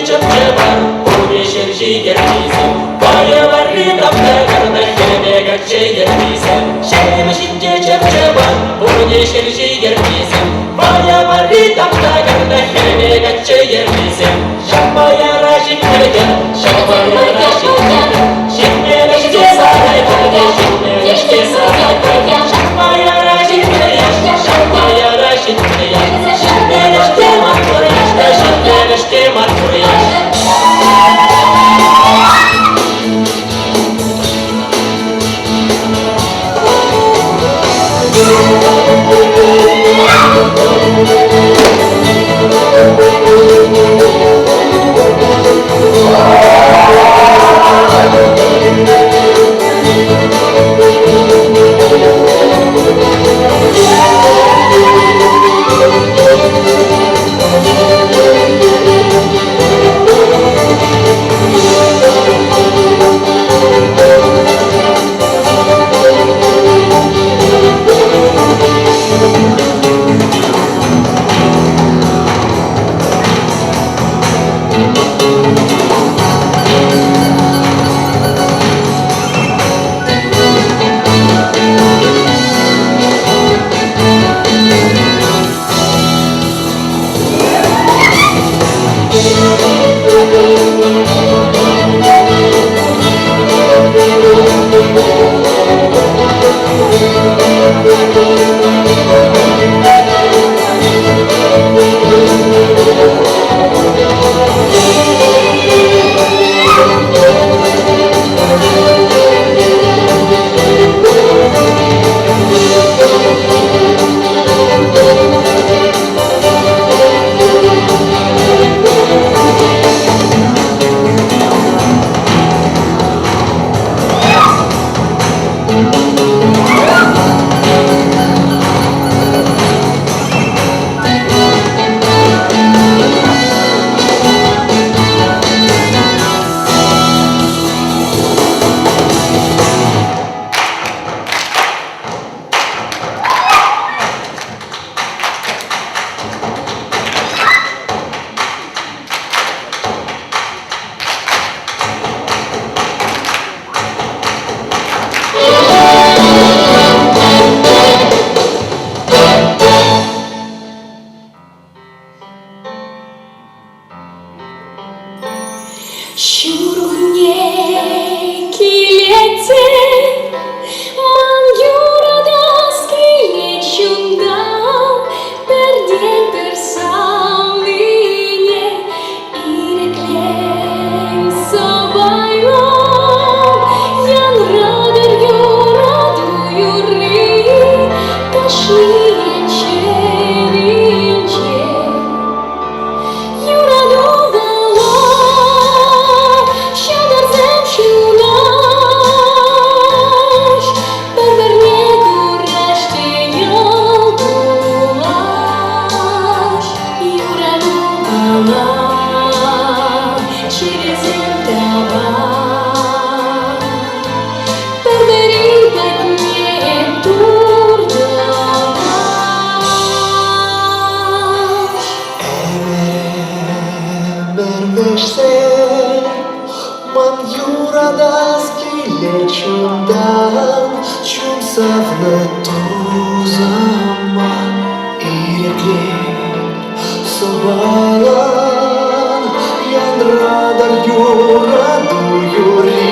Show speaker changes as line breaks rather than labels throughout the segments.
чӑп-чӑпар, пурте ҫерҫи йӗррисем. Вӑйӑ варри тап-такӑрта хӗрпе каччӑ йӗррисем. Ҫерем ҫинче чӑп-чӑпар, пурте ҫерҫи йӗррисем. Вӑйӑ варри тап-такӑрта хӗрпе каччӑ йӗррисем. Ҫаппа яра ҫитмӗлте, ҫаппа яра ҫитмӗлте, ҫитмӗлте сарай пӗрте, ҫитмӗлте сарай пӗрте, ҫаппа яра ҫитмӗлте, ҫаппа яра ҫитмӗлте, ҫитмӗлте маттур яшта, ҫитмӗлте маттур яш.
Ҫуркунне килет те ман юратас килет чунтан пӗртен-пӗр савнине ирӗклен сӑпайлан янратӑр юрату юрри кашнийӗн чӗринче. Юрату ҫӑлтӑрсем ҫунаҫ, пӗр-пӗрне кураҫ те йӑл кулаҫ. Юратупала чӗресем тапаҫ, пӗр-пӗрин патне туртӑнаҫ.
Ӗмӗр вӗҫсе ман юратас килет чунтан, чун савнӑ тусӑма ирӗклет сӑвалан. Янратӑр юрату юрри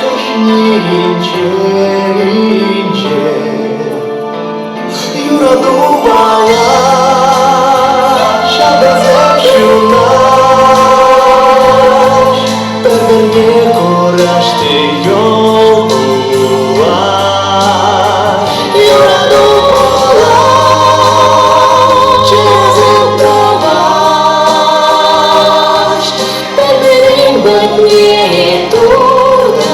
кашнийӗн чӗринче. Юратупала ҫавӑрса ҫунать, пӗр-пӗрне кураш те йӑл кулать. Юратупала чӗресем тӑваҫ,
пӗр-пӗрин патне туртӑнать.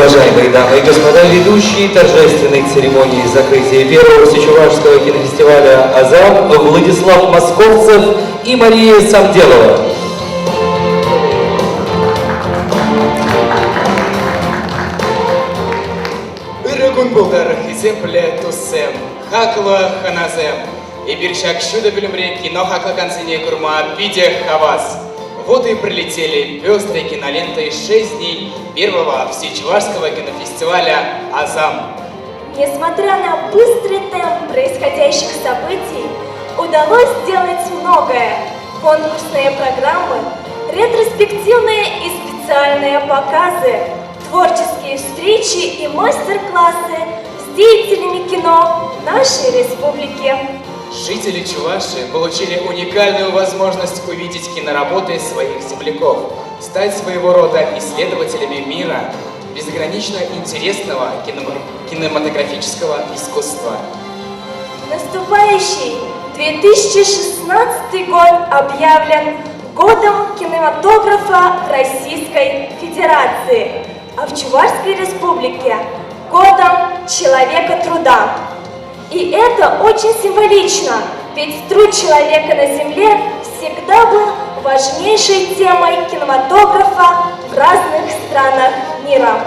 Уважаемые дамы и господа, ведущие торжественной церемонии закрытия первого всечувашского кинофестиваля «Азам» Владислав Московцев и Мария Самделова.
Ырӑ кун пултӑр, хисеплӗ туссем, хаклӑ хӑнасем. Эпир ҫак ҫутӑ пӳлӗмре кино хаклакансене курма питӗ хавас. Вот и прилетели пестрой кинолентой «Шесть дней» первого всечувашского кинофестиваля «Азам».
Несмотря на быстрый темп происходящих событий, удалось сделать многое. Конкурсные программы, ретроспективные и специальные показы, творческие встречи и мастер-классы с деятелями кино нашей республики.
Жители Чувашии получили уникальную возможность увидеть киноработы своих земляков, стать своего рода исследователями мира, безгранично интересного кинематографического искусства.
Наступающий 2016 год объявлен Годом кинематографа Российской Федерации, а в Чувашской Республике – Годом человека труда. И это очень символично, ведь труд человека на земле всегда был важнейшей темой кинематографа в разных странах мира.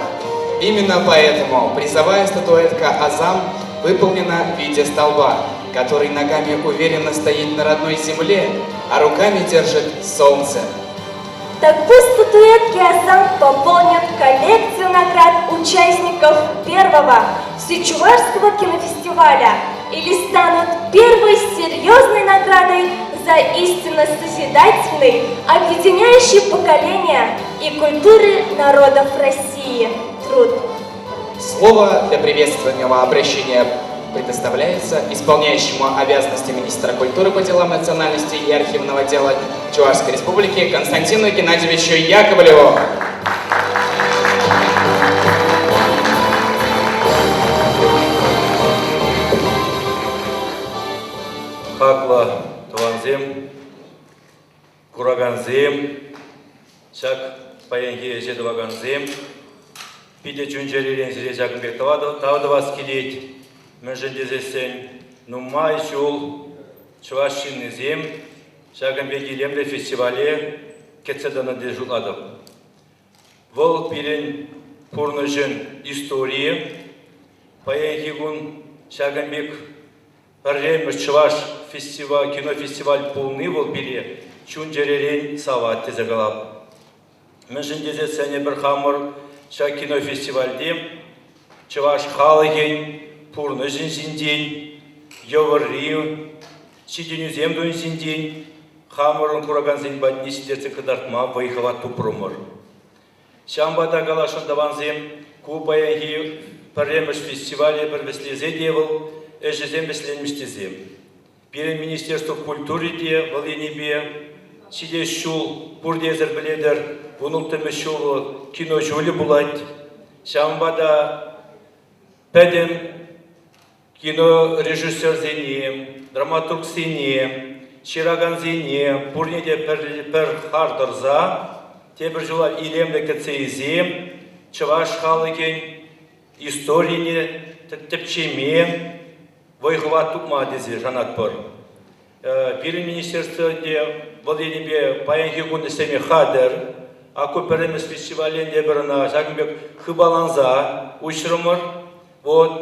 Именно поэтому призовая статуэтка «Азам» выполнена в виде столба, который ногами уверенно стоит на родной земле, а руками держит солнце.
Так пусть статуэтки «Азам» пополнят коллекцию наград участников первого Всечувашского кинофестиваля или станут первой серьезной наградой за истинно созидательный, объединяющий поколения и культуры народов России труд.
Слово для приветственного обращения предоставляется исполняющему обязанности министра культуры по делам национальности и архивного дела Чувашской Республики Константину Геннадьевичу Яковлеву.
Хаклӑ тӑвансем, куракансем, ҫак паянхи ӗҫе тӑвакансем, питӗ чун-чӗререн сире ҫакӑн пек тав тӑвас килет. Мӗншӗн тесессӗн нумай ҫул чӑваш ҫыннисем ҫакӑн пек илемлӗ фестивале кӗтсе тӑнӑ тесе шутлатӑп. Вӑл пирӗн пурнӑҫӑн историйӗ. Паянхи кун ҫакӑн пек пӗрремӗш чӑваш фестиваль, кинофестиваль пулни вӑл пире чун-чӗререн савать тесе калап. Мӗншӗн тесессӗн эпир хамӑр ҫак кинофестивальте чӑваш халӑхӗн пурнӑҫӗн ҫинчен, йывӑрри, ҫитӗнӳсем туни ҫинчен хамӑрӑн куракансен патне ҫитерсе кӑтартма вӑй-хӑват тупрӑмӑр. Ҫавӑнпа та каласшӑн тӑвансем, ку паянхи пӗрремӗш фестивале пӗр вӗҫлесе те вӑл ӗҫӗсем вӗҫленмӗҫ тесе. Пирӗн Министерство культури те вӑл енӗпе ҫитес ҫул пурте эсӗр пӗлетӗр, 16-мӗш ҫул вӑл кино ҫулӗ пулать. Ҫавӑнпа та пӗтӗм кинорежиссерсене, драматургсене, ҫыракансене пурне те пӗр хар тӑрса тепӗр ҫула илемлӗ кӗтсе илсе чӑваш халӑхӗн историне тӗпчеме вӑй-хӑват тупма тесе шанатпӑр. Пирӗн министерство те вӑл енӗпе паянхи кун ӗҫлеме хатӗр. Аку пӗрремӗш фестивалӗн те пӗр ӑна ҫакӑн пек хыпаланса уҫрӑмӑр. Вот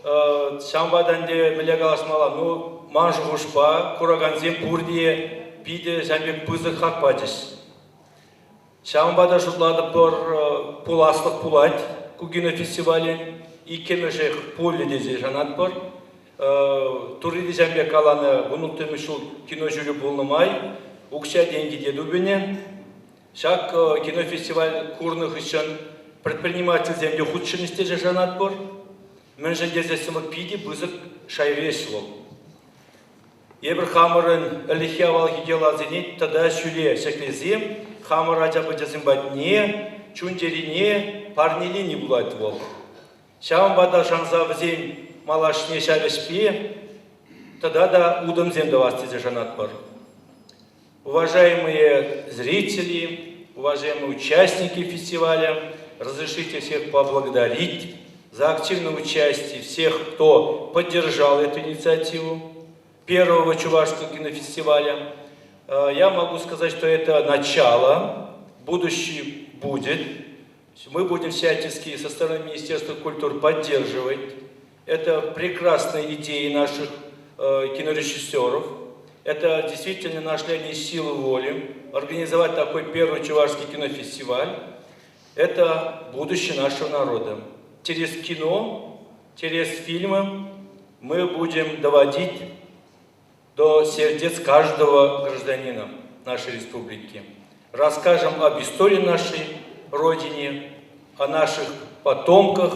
ҫавӑнпа та ӗнтӗ мӗнле калаҫмалла, ну, ман шухӑшпа, куракансем пурте питӗ ҫавӑн пек пысӑк хак пачӗҫ. Ҫавӑнпа та шутлатӑпӑр, пуласлӑх пулать ку кинофестивалӗн. Иккӗмӗшех пулӗ тесе шанатпӑр. Турри те ҫавӑн пек каланӑ, 16-мӗш ҫул кино ҫулӗ пулнӑ май укҫа-тенкӗ те тупӑнӗ. Ҫак кинофестиваль курнӑ хыҫҫӑн предпринимательсем те хутшӑнӗҫ тесе шанатпӑр. Мӗншӗн тесессӗн вӑл питӗ пысӑк шайри ӗҫ вӑл. Эпир хамӑрӑн ӗлӗкхи-авалхи йӑласене тата ҫӳле ҫӗклесе хамӑр ача-пӑчасем патне чун-чӗрине парнелени пулать вӑл. Ҫавӑнпа та шанса вӗсен малашне ҫав ӗҫпе тата та утӑмсем тӑвас тесе шанатпӑр. Уважаемые зрители, уважаемые участники фестиваля, Разрешите всех поблагодарить за активное участие всех, кто поддержал эту инициативу первого Чувашского кинофестиваля. Я могу сказать, что это начало, будущее будет. Мы будем всячески со стороны Министерства культуры поддерживать. Это прекрасные идеи наших кинорежиссеров. Это действительно нашли они силу воли организовать такой первый чувашский кинофестиваль. Это будущее нашего народа. Через кино, через фильмы мы будем доводить до сердец каждого гражданина нашей республики. Расскажем об истории нашей Родине, о наших потомках,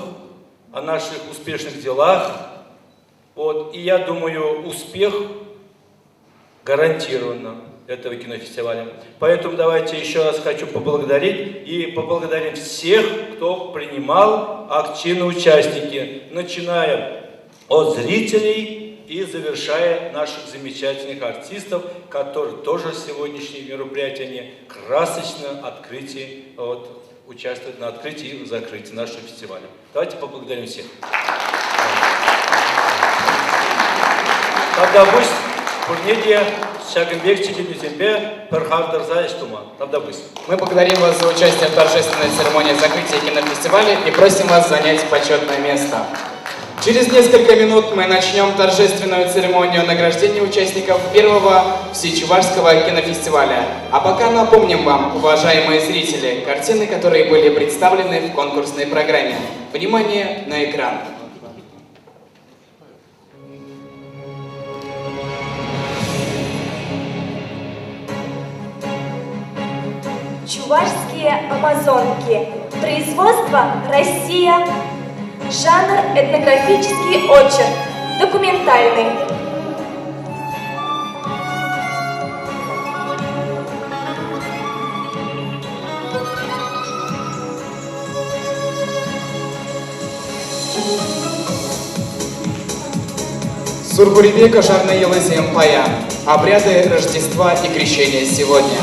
о наших успешных делах. Вот. И я думаю, успех гарантированно этого кинофестиваля. Поэтому давайте еще раз хочу поблагодарить и поблагодарим всех, кто принимал активные участники, начиная от зрителей и завершая наших замечательных артистов, которые тоже сегодняшние мероприятия, они красочно открытие, вот, участвуют на открытии и закрытии нашего фестиваля. Давайте поблагодарим всех. Тавтапуҫ пурне те ҫакӑн пек ҫитӗнӳсемпе пӗр хар тӑрса ӗҫ тума. Тавтапуҫ.
Мы благодарим вас за участие в торжественной церемонии закрытия кинофестиваля и просим вас занять почетное место. Через несколько минут мы начнем торжественную церемонию награждения участников первого всечувашского кинофестиваля. А пока напомним вам, уважаемые зрители, картины, которые были представлены в конкурсной программе. Внимание на экран.
Чувашские амазонки. Производство Россия. Жанр этнографический очерк. Документальный.
Сурхурипе кӑшарнӑ йӑлисем паян. Обряды Рождества и Крещения сегодня.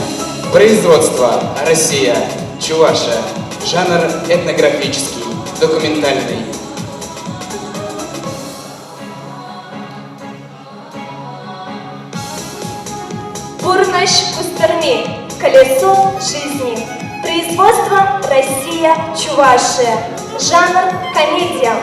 Производство Россия. Чувашия. Жанр этнографический, документальный.
Пурнӑҫ кустӑрми. Колесо жизни. Производство Россия, Чувашия. Жанр комедия.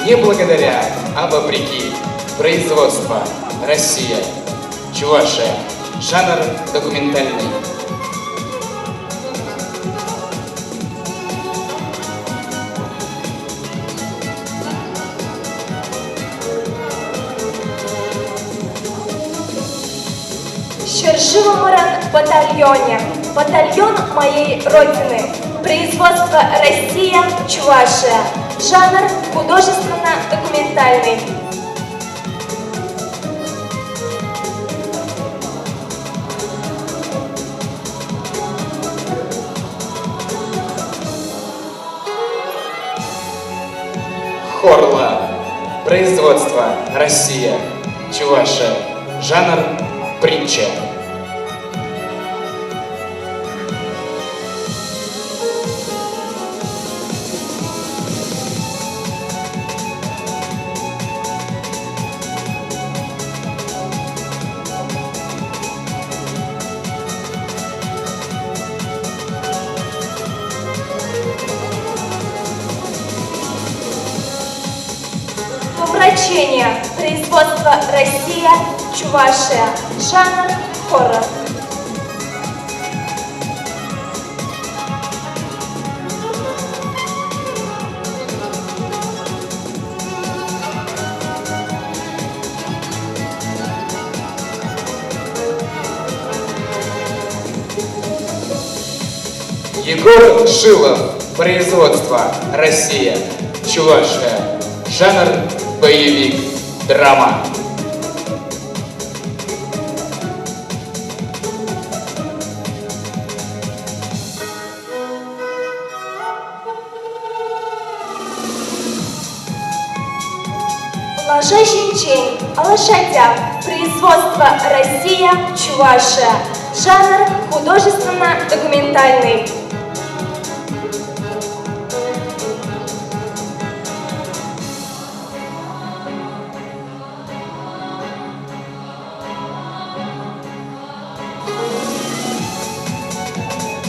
Не благодаря, а вопреки. Производство Россия. Чувашия. Жанр документальный.
Ҫӗршывӑмӑрӑн батальонӗ, батальон моей Родины, производство Россия, Чувашия, жанр художественно-документальный.
Хорла. Производство Россия. Чувашия. Жанр притча.
Помрачение. Производство Россия, Чувашия. Жанр хоррор.
Егор Шилов. Производство Россия. Чувашия. Жанр боевик. Драма.
Лаша ҫинчен, о лошадях, производство Россия, Чувашия, жанр художественно-документальный.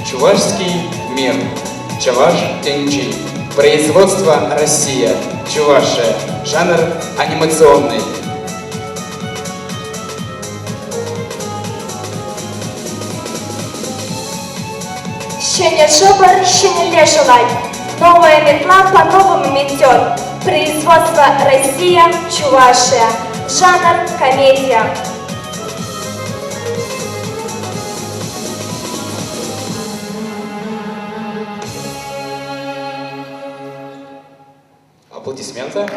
Чувашский мир. Чаваш тӗнчи. Производство Россия. Чувашия. Жанр анимационный.
Ҫӗнӗ шӑпӑр ҫӗнӗлле шӑлать. Новая метла по-новому метет. Производство Россия, Чувашия. Жанр комедия.
Аплодисменты.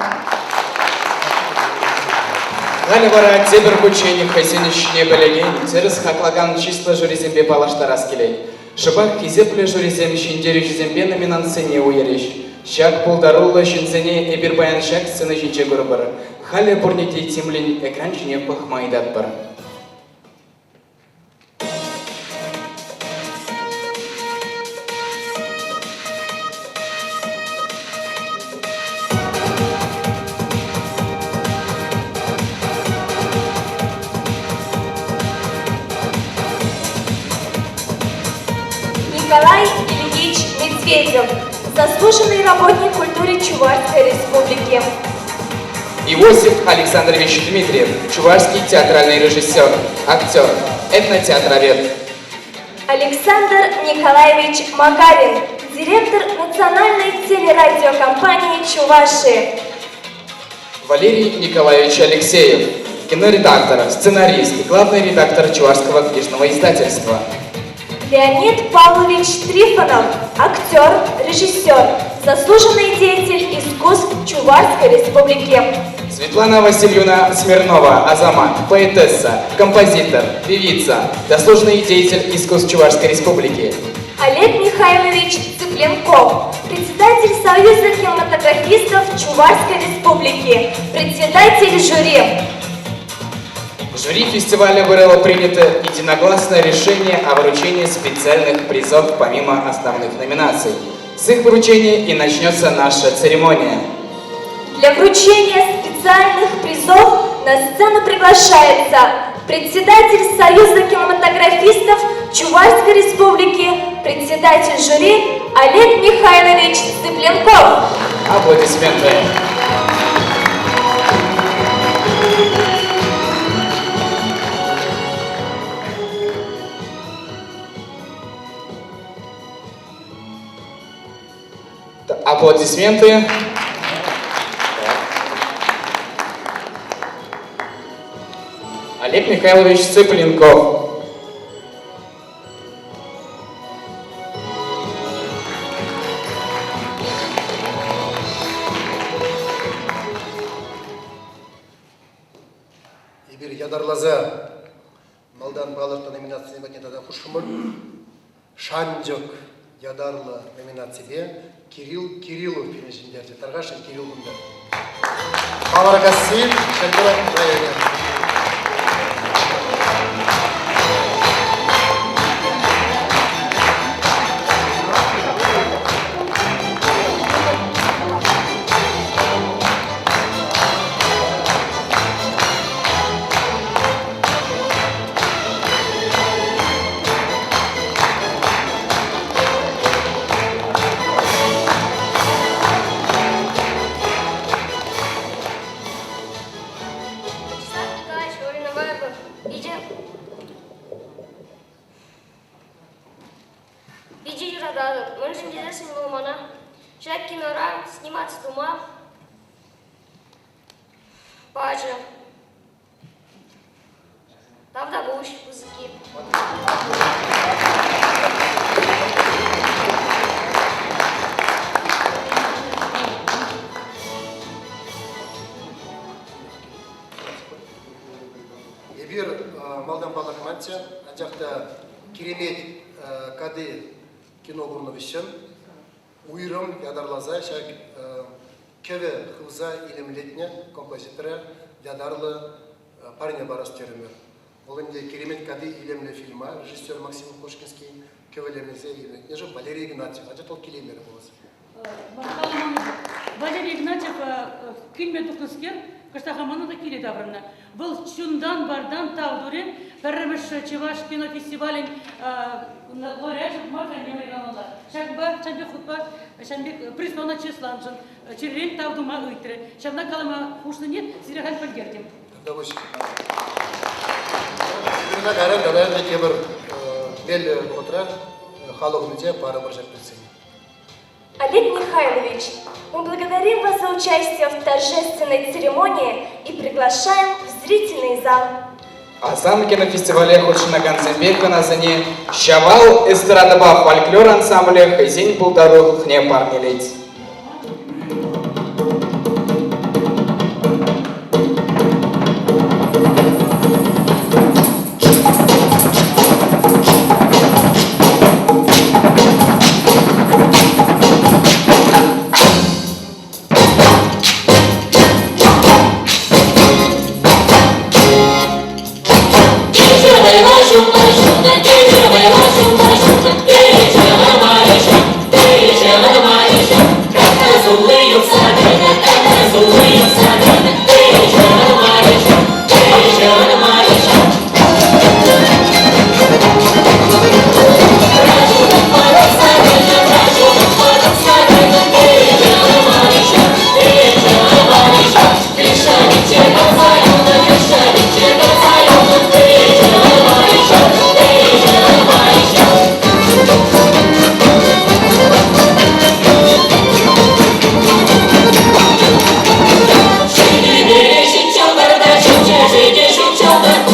Халӗ вара тепӗр хутчен хӑйсен ӗҫне пӗлекен, тӗрӗс хаклакан чыслӑ жюрисемпе паллаштарас килет. Шӑпах хисеплӗ жюрисем ҫӗнтерӳҫӗсемпе номинантсене уйӑрӗҫ. Ҫак пултаруллӑ ҫынсене эпир паян ҫак сцена ҫинче курӑпӑр. Халӗ пурне те тимлӗн экран ҫине пӑхма ыйтатпӑр.
Николай Ильич Медведев, заслуженный работник культуры Чувашской Республики.
Иосиф Александрович Дмитриев, чувашский театральный режиссер, актер, этнотеатровед.
Александр Николаевич Макарин, директор национальной телерадиокомпании Чувашии.
Валерий Николаевич Алексеев, киноредактор, сценарист, главный редактор Чувашского книжного издательства.
Леонид Павлович Трифонов, актер, режиссер, заслуженный деятель искусств Чувашской Республики.
Светлана Васильевна Смирнова, Азамат, поэтесса, композитор, певица, заслуженный деятель искусств Чувашской Республики.
Олег Михайлович Цыпленков, председатель Союза кинематографистов Чувашской Республики, председатель жюри.
Жюри фестиваля было принято единогласное решение о вручении специальных призов помимо основных номинаций. С их вручения и начнется наша церемония.
Для вручения специальных призов на сцену приглашается председатель Союза кинематографистов Чувашской Республики, председатель жюри Олег Михайлович Цыпленков.
Аплодисменты. Аплодисменты. Олег Михайлович Цыпленков.
Эпир ятарласа малтан палӑртнӑ номинацисем патне тата хушрӑмӑр. Шанчӑк ятарлӑ номинаципе Кирилл Кириллов пирӗн ҫӗнтерчӗ. Тархасшӑн, Кирилл кунта. Паваркасси, Ҫӗрпӳ районӗ.
Вячеслав Николаевич Ориноваев питӗ питӗ юрататӑп. Мӗншӗн тесессӗн вӑл мана ҫак кинора сниматься тума пачӗ. Тавтапуҫ пысӑкки.
Эпир малтан палӑртманччӗ, анчах та Киремет кати кино курнӑ хыҫҫӑн уйрӑм ятарласа ҫак. Кӗвӗ хывса илемлетнӗ композитора ятарлӑ парне парас терӗмӗр. Вӑл ӗнтӗ Киремет кати илемлӗ фильма режиссер Максим Кошкинский кӗвӗлемесе илемлетнӗшӗн Валерий Игнатьев, анчах вӑл килеймерӗ пулас.
Валерий Игнатьев килме тухнӑскер, кӑштах аманнӑ та киле таврӑннӑ. Вӑл чунтан-вартан тав турӗ. Пӗрремӗш чӑваш кинофестивалӗн лауреачӗ пулма Людмила Ивановна. Ҫакӑнпа, ҫавӑн пек хутпа, ҫавӑн пек призвана чысланшӑн чӗререн тав тума ыйтрӗ. Ҫавна калама хушнине сире халь пӗлтертӗм.
Тавтапуҫ. Кайран тата ӗнтӗ тепӗр меллӗ вӑхӑтра халӑх умӗнче парӑпӑр ҫак призсене.
Олег Михайлович, мы благодарим вас за участие в торжественной церемонии и приглашаем в зрительный зал.
Асам кинофестивале хутшӑнакансемпе хӑнасене Ҫавал эстрадӑпа фольклор ансамблӗ хӑйсен пултарулӑхне парнелет. Алӑ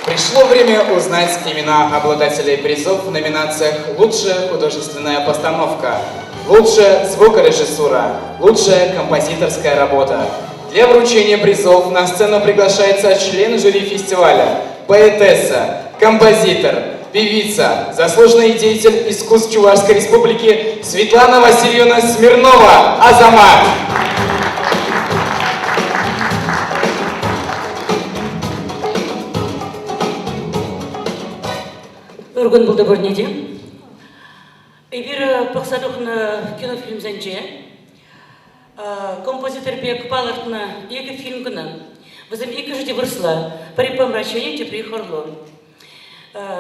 Пришло время узнать имена обладателей призов в номинациях «Лучшая художественная постановка», «Лучшая звукорежиссура», «Лучшая композиторская работа». Для вручения призов на сцену приглашается член жюри фестиваля, поэтесса, композитор, певица, заслуженный деятель искусств Чувашской Республики Светлана Васильевна Смирнова, Азамат.
Ыр кун пултӑр пурне те. Эпир пӑхса тухнӑ кинофильмсенче композитор пек палӑртнӑ икӗ фильм кӑна. Вӗсем иккӗшӗ те вырӑсла. Пӗри «Помрачение», тепри «Хорло».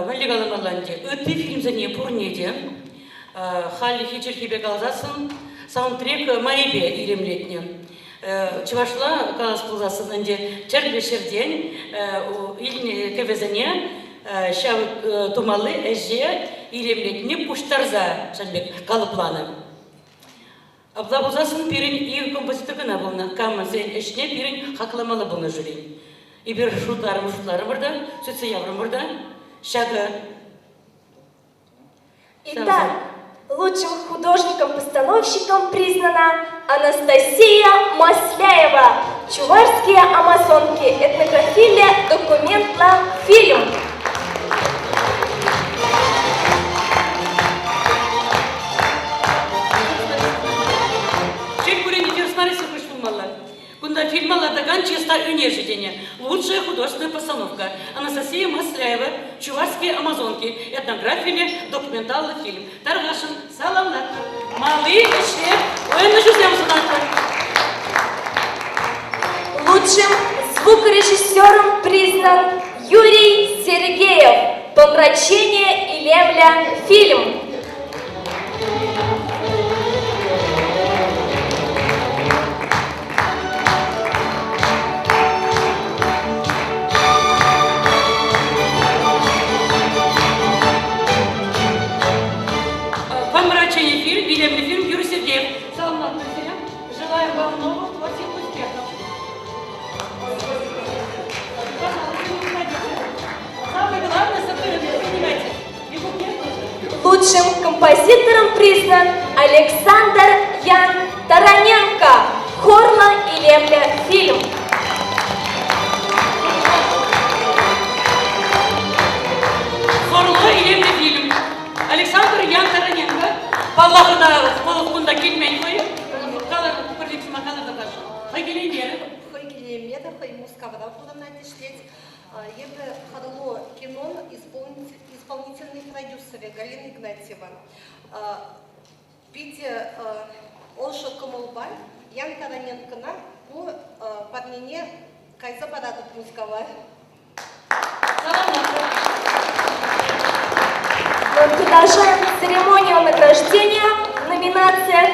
Мӗнле каламалла ӗнтӗ, ытти фильмсене пурне те хальхи чӗлхепе каласассӑн саундтрек майӗпе илемлетнӗ. Чӑвашла калас пулсассӑн ӗнтӗ тӗрлӗ ҫӗртен илнӗ кӗвӗсене ҫав тумалли ӗҫе илемлетме пуҫтарса ҫавӑн пек калӑпланӑ. Апла пулсассӑн пирӗн ир композитор кӑна пулнӑ. Камсен ӗҫне пирӗн хакламалла пулнӑ жюри. Эпир шутларӑмӑр та, сӳтсе яврӑмӑр та. Ҫакӑ
Итак, лучшим художником-постановщиком признана Анастасия Масляева. Чувашские амазонки. Этнография документла фильм.
Чӗн пулин тӗрӗс мар хыҫ пулмалла. Кунта фильма лартакан чыста ӳнерҫӗ тенӗ. Лучшая художественная постановка. Анастасия Масляева, Чувашские амазонки, этнографилле документаллӑ фильм. Тархасшӑн саламлатпӑр. Малти ӗҫре ӑнӑҫусем сунатпӑр.
Лучшим звукорежиссером признан Юрий Сергеев. Помрачение Илемля фильм.
Помрачение фильм, илемлӗ фильм Юрий Сергеев. Саламлатпӑр сире. Желаем вам новых творческих успехов. Самое главное, принимайте. И букет тоже.
Лучшим композитором признан Александр Ян Тараненко. Хорла Илемля фильм.
Хорло илемлӗ фильм. Александр Ян Тараненко. Паллах, ӑна вӑл кунта килмен хӑй. Калӑр, пӗрле калӑр та Хӑй килеймерӗ.
Хӑй килеймерӗ, хӑй Мускавра пурӑнать, ӗҫлет. Эпӗ Хорло кинон исполнительный продюсерӗ Галина Игнатьева. Питӗ ӑшӑ кӑмӑлпа Ян Тараненкӑна ку парнене кайса паратӑп Мускава.
Мы продолжаем церемонию награждения в номинациях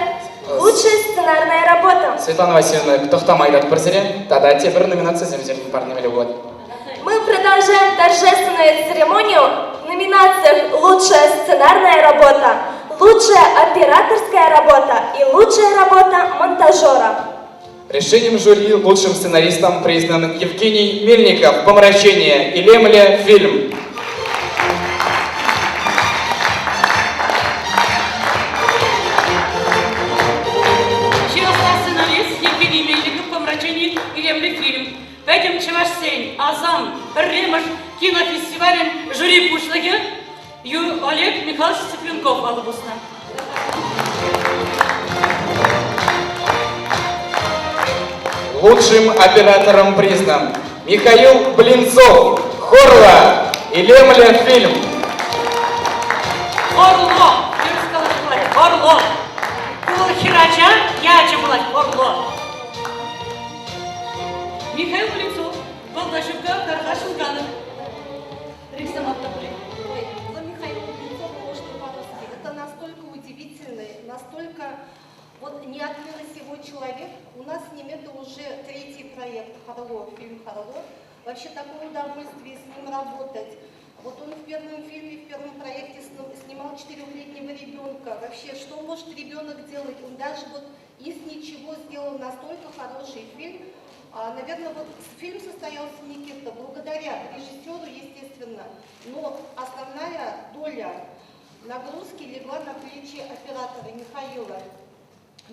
«Лучшая сценарная работа».
Светлана Васильевна, тӑхтама ыйтатпӑр сире. Тата тепӗр номинацисем сирӗн парнемелле пулать.
Мы продолжаем торжественную церемонию в номинациях «Лучшая сценарная работа», «Лучшая операторская работа» и «Лучшая работа монтажера».
Решением жюри лучшим сценаристом признан Евгений Мельников «Помрачение» Илемле фильм.
Ҫырӑсла сценарист Евгений Мельников «Помрачение» илемлӗ фильм. Пӗтӗм чӑвашсен Асам пӗрремӗш кинофестивалӗн жюри пуҫлӑхӗ Олег Михайлович Цыпленков алӑ пуснӑ.
Лучшим оператором признан Михаил Блинцов, Хорло, Илемле фильм.
Хорло, тӗрӗс калас пулать, Хорло. Ку вӑл хӗрача ячӗ пулать, Хорло. Михаил Блинцов, вӑл та ҫука тархасшӑн канӑр.
Ой, за Михаила Кузнецова можно по-русски. Это настолько удивительный, настолько вот не от мира сего человек. У нас с ним это уже третий проект Харло, фильм Харло. Вообще такое удовольствие с ним работать. Вот он в первом фильме, в первом проекте снимал четырехлетнего ребенка. Вообще, что может ребенок делать? Он даже вот из ничего сделал настолько хороший фильм. Наверное, вот фильм состоялся, Никита, благодаря режиссеру, естественно, но основная доля нагрузки легла на плечи оператора Михаила.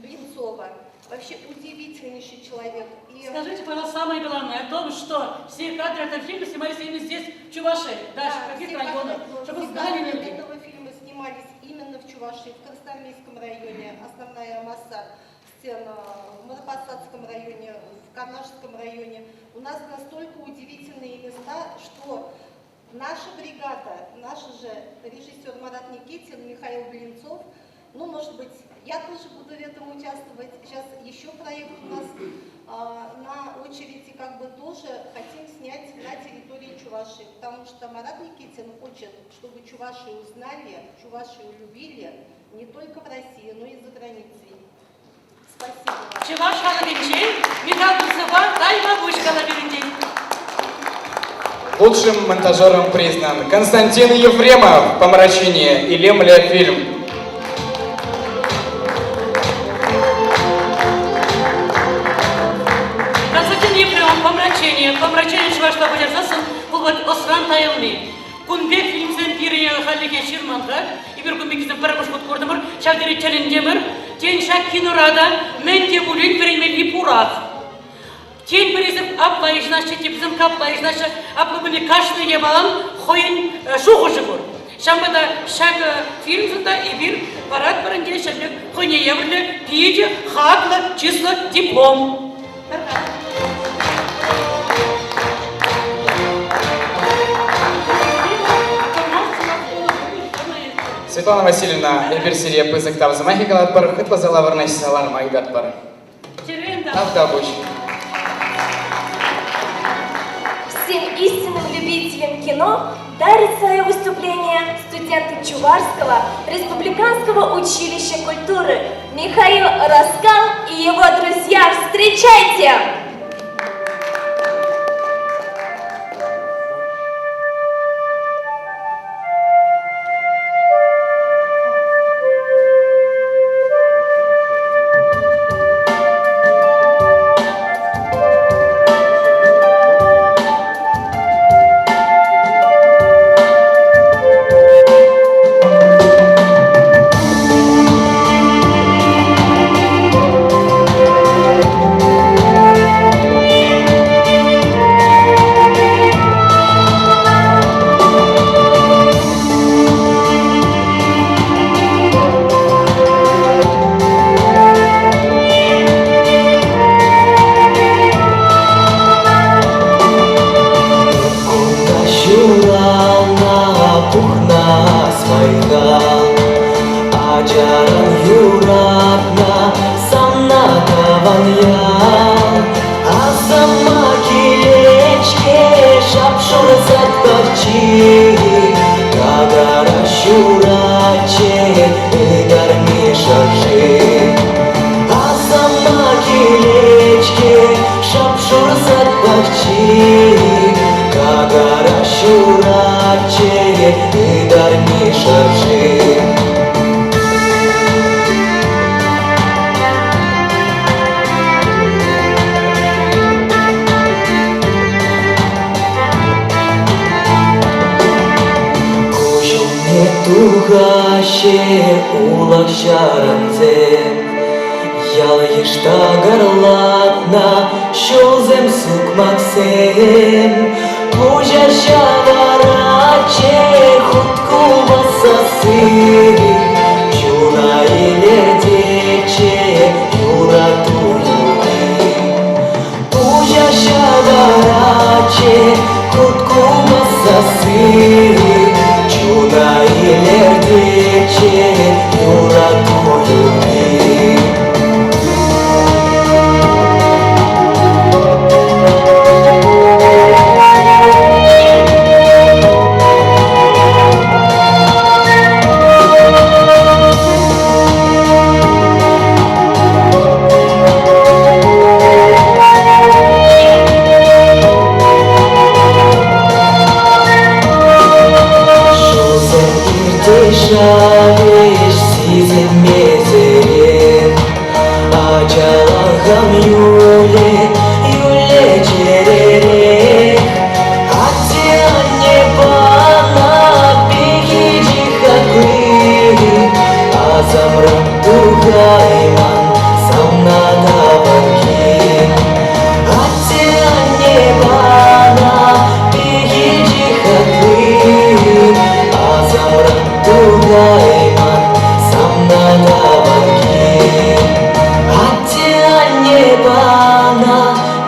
Блинцова. Вообще удивительнейший человек. И...
Скажите, пожалуйста, самое главное о том, что все кадры этого фильма снимались именно здесь, в Чувашии. Дальше, в каких районах, чтобы знали люди.
этого фильма снимались именно в Чувашии, в Красноармейском районе. Основная масса сцен в Марапасадском районе, в Канашском районе. У нас настолько удивительные места, что наша бригада, наш же режиссер Марат Никитин, Михаил Блинцов, ну, может быть, я тоже буду в этом участвовать. Сейчас еще проект у нас на очереди, как бы тоже хотим снять на территории Чувашии, потому что Марат Никитин хочет, чтобы Чувашию узнали, Чувашию любили не только в России, но и за границей. Спасибо.
Чӑваш халӑхӗнчен Михаил Блинцова тайма пуҫ калавӗнчен.
Лучшим монтажером признан Константин Ефремов, «Помрачение» и «Лемля» фильм.
Константин Ефремов, «Помрачение». «Помрачение» чӑвашла куҫарсассӑн пулать «Ӑсран тайӑлни». Кун пек фильмсем пире хальлӗхе ҫырман-ха. Эпир кун пеккисем пӗрремӗш хут куртӑмӑр. Ҫав тери тӗлӗнтӗмӗр. Тен, ҫак кинора та мӗн те пулин вӗренмелли пурах. Тен, пӗрисем апла йышӑнаҫҫӗ, теприсем капла йышӑнаҫҫӗ. Апла пулин кашни япалан хӑйӗн шухӑшӗ пур. Ҫавӑнпа та ҫак фильмшӑн та эпир паратпӑр ӗнтӗ ҫак пек хӑйне евӗрлӗ питӗ хаклӑ, чыслӑ диплом.
Светлана Васильевна, эпир сире пысӑк тав сӑмахӗ калатпӑр, хытласа вырнаҫса ларма ыйтатпӑр. Тавтапуҫ.
Всем истинным любителям кино дарит свое выступление студенты Чувашского республиканского училища культуры Михаил Раскал и его друзья. Встречайте!
Кунта ҫуралнӑ пухнас вӑй-хал, Ачаран юратнӑ сана тӑван ял. Асӑма килет-ҫке шап-шурӑ сад пахчи, Какара ҫуратчӗ ытарми шӑрши. Асӑма килет-ҫке шап-шур сад пахчи, Какара ҫуратчӗ ытарми шӑрши. Куҫ умне тухаҫҫӗ улах-ҫарансем, Ял-йыш такӑрлатнӑ ҫулсем, сукмаксем. Пуҫа ҫавӑратчӗ хуткупӑс сасси, Чуна илӗртетчӗ юрату юрри. Пуҫа ҫавӑратчӗ хуткупӑс сасси, Чуна илӗртетчӗ юрату юрри. Ҫулсем иртеҫҫӗ сисӗнмесӗрех, Ачалӑхӑм юлӗ, юлӗ чӗререх. Атте-анне панӑ пехилчӗ хакли, Асамран тухайман Савна тӑван кил. Атте-анне мана пехилчӗ хакли, Асамран тухайман савна тӑван кил. Атте-анне мана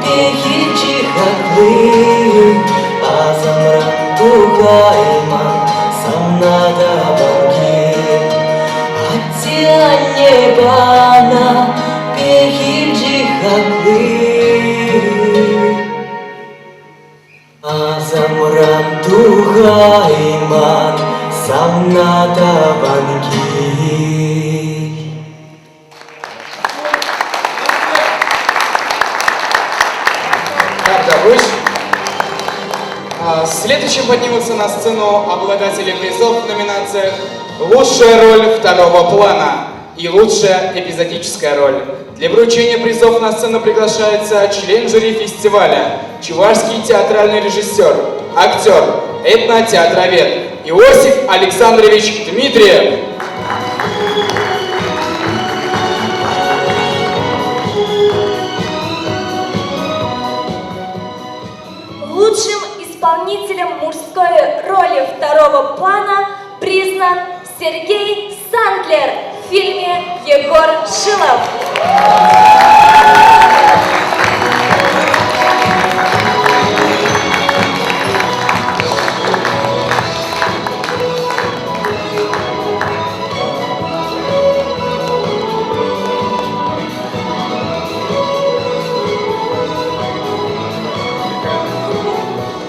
пехилчӗ хакли, Асамран тухайман савна тӑван кил. Атте-анне пана пехилчӗ хакли. Асамран тухайман савна тӑван кил.
Тавтапуҫ. Следующим поднимутся на сцену обладатели призов в номинациях «Лучшая роль второго плана» и «Лучшая эпизодическая роль». Для вручения призов на сцену приглашается член жюри фестиваля, чувашский театральный режиссер, актер, этнотеатровед Иосиф Александрович Дмитриев.
Лучшим исполнителем мужской роли второго плана признан Сергей Сандлер в фильме «Егор Шилов».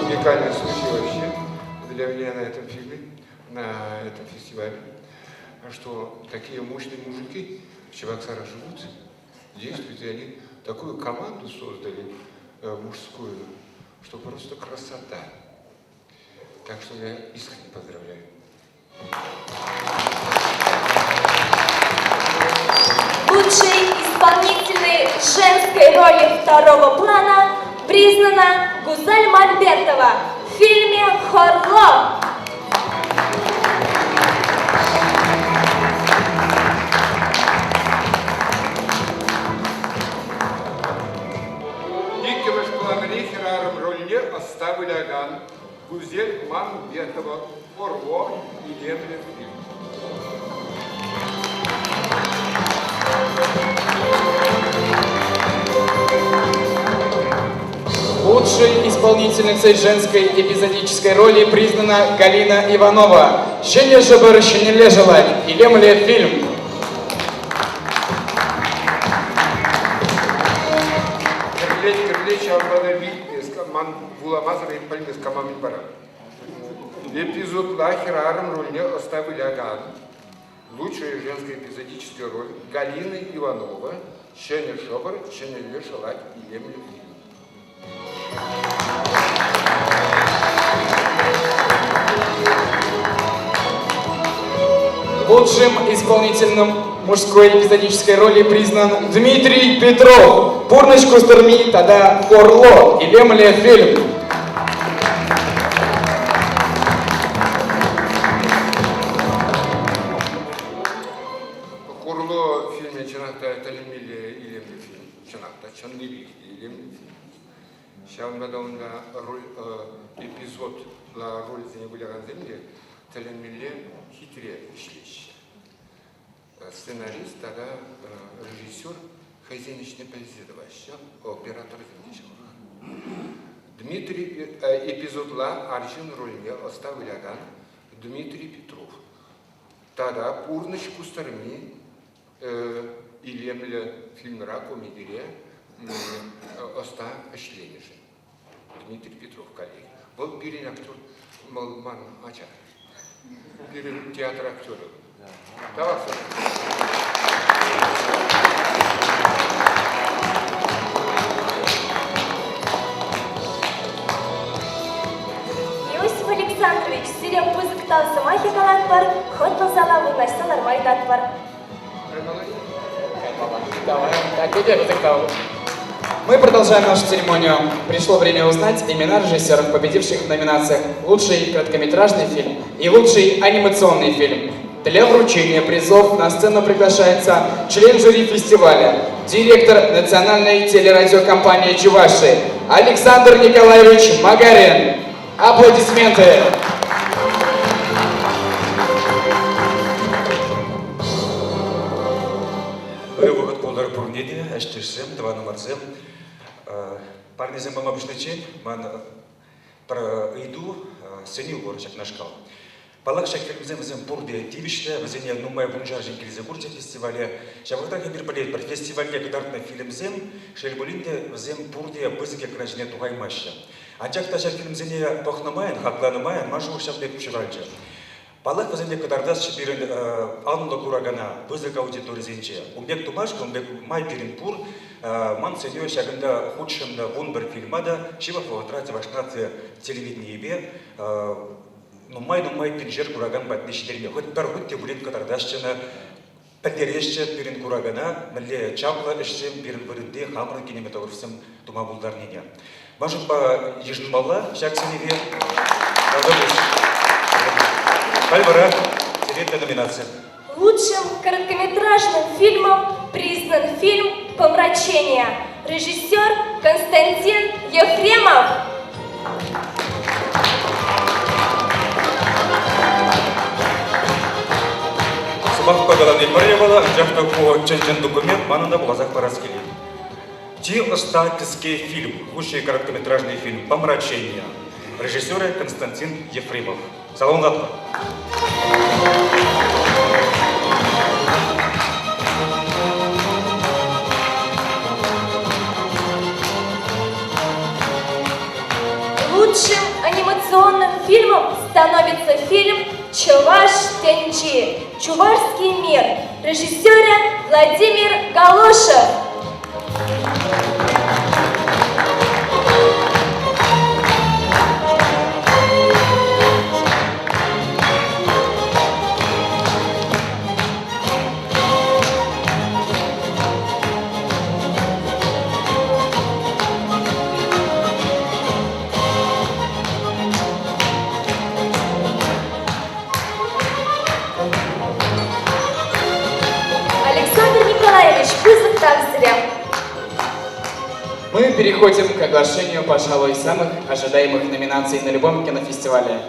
Уникальный случай вообще для меня на этом фильме, на этом фестивале, что такие мощные мужики в Чебоксарах живут, действуют, и они такую команду создали мужскую, что просто красота. Так что я искренне поздравляю.
Лучшей исполнительной женской роли второго плана признана Гузаль Мамбетова в фильме «Хорло».
Иккӗмӗш планри хӗрарӑм рольне ӑста вылякан Гузель Мамбетова Орло илемлӗ фильм.
Лучшей исполнительницей женской эпизодической роли признана Галина Иванова. Ҫӗнӗ шӑпӑр ҫӗнӗлле шӑлать. Илемлӗ фильм.
Кӗрлет, кӗрлет, ҫавӑнпа та вилмест. Ман вуламасӑр эп пӗлмест, кама мӗн парам. Эпизодла хӗрарӑм рольне ӑста вылякан лучшая женская эпизодическая роль Галина Иванова Ҫӗнӗ шӑпӑр ҫӗнӗлле шӑлать илемлӗ фильм.
Лучшим исполнителем мужской эпизодической роли признан Дмитрий Петров. Пурнӑҫ кустӑрми тата Хорло. Илемлӗ фильм.
Хорло фильмӗ чӑнах та тӗлӗнмелле илемлӗ фильм. Чӑнах та чӑннипех те илемлӗ фильм. Ҫавӑнпа та унта роль эпизодла рольсене вылякансем те тӗлӗнмелле хитре ӗҫлеҫҫӗ. Сценарист тата режиссер хӑйсен ӗҫне пӗлсе тӑваҫҫӗ, операторсем те ҫавах. Дмитрий эпизодла арҫын рольне ӑста вылякан Дмитрий Петров тата Пурнӑҫ кустӑрми илемлӗ фильмра, комедире ӑста ӗҫленӗшӗн. Дмитрий Петров коллеги. Вӑл пирӗн актер, вӑл ман ача. Пирӗн театр актерӗ. Тавах сана.
Иосиф Александрович, сире пысӑк тав сӑмахӗ калатпӑр, хӑтлӑ зала вырнаҫса ларма ыйтатпӑр.
Мы продолжаем нашу церемонию. Пришло время узнать имена режиссеров, победивших в номинациях «Лучший короткометражный фильм» и «Лучший анимационный фильм». Для вручения призов на сцену приглашается член жюри фестиваля, директор Национальной телерадиокомпании Чувашии Александр Николаевич Магарин. Аплодисменты!
Ырӑ вӑхӑт пултӑр пурне те, ӗҫтешсем, тӑванӑмӑрсем. Парнесем пама пуҫличчен ман пӗр ыйту, сӗнӳ пур ҫакнашкал. Паллах, ҫак фильмсем вӗсем пурте тивӗҫлӗ, вӗсене нумай вуншар ҫын килсе курчӗ фестивале. Ҫавӑнтах эпир пӗлетпӗр, фестивальте кӑтартнӑ фильмсем, шел пулин те, вӗсем пурте пысӑк экран ҫине тухаймаҫҫӗ. Анчах та ҫак фильмсене пӑхнӑ майӑн, хакланӑ майӑн ман шухӑш ҫав пек ҫуралчӗ. Паллах, вӗсене кӑтартасчӗ пирӗн анлӑ куракана пысӑк аудиторисенче. Ун пек тумашкӑн, ун пек май пирӗн пур. Ман сӗнӳ ҫакӑнта хутшӑннӑ 11 фильма та ҫывӑх вӑхӑтра Чӑваш наци телевиденийӗпе нумай-нумай пиншер куракан патне ҫитерме хӑть пӗр хут те пулин кӑтартасчӗ ӑна, пӗлтересчӗ пирӗн куракана, мӗнле чаплӑ ӗҫсем пирӗн вырӑнти хамӑрӑн кинематографсем тума пултарнине. Ман шутпа йышӑнмалла ҫак сӗнӗве. Халь вара черетлӗ номинаци.
Лучшим короткометражным фильмом признан фильм «Помрачение». Режиссер Константин Ефремов.
Сӑмахпа калани пӗрре вӑл, анчах та ку чӑн-чӑн документ манӑн та вуласах парас килет. Чи ӑста кӗске фильм, лучший короткометражный фильм «Помрачение». Режиссерӗ Константин Ефремов. Саламлатпӑр.
Лучшим анимационным фильмом становится фильм «Чуваш Тенчи. Чувашский мир» режиссера Владимир Галошев. Александр Николаевич, пысӑк тав сире.
Мы переходим к оглашению, пожалуй, самых ожидаемых номинаций на любом кинофестивале.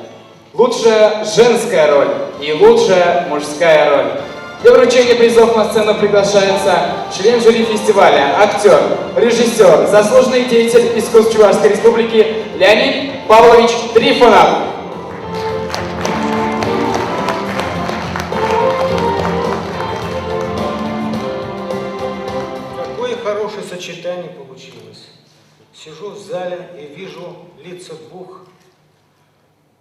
Лучшая женская роль и лучшая мужская роль. Для вручения призов на сцену приглашается член жюри фестиваля, актер, режиссер, заслуженный деятель искусств Чувашской Республики Леонид Павлович Трифонов.
Какое хорошее сочетание получилось. Сижу в зале и вижу лица двух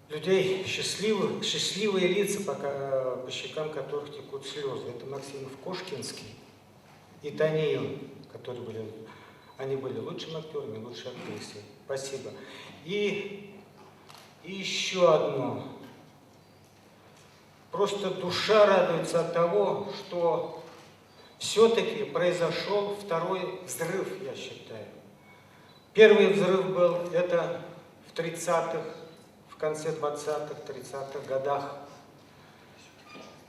людей счастливых, счастливые лица, пока, по щекам которых текут слезы. Это Максимов Кошкинский и Таниил, которые были, они были лучшими актерами, лучшей актрисой. Спасибо. И, и еще одно. Просто душа радуется от того, что все-таки произошел второй взрыв, я считаю. Первый взрыв был это в 30-х, в конце 20-х, 30-х годах.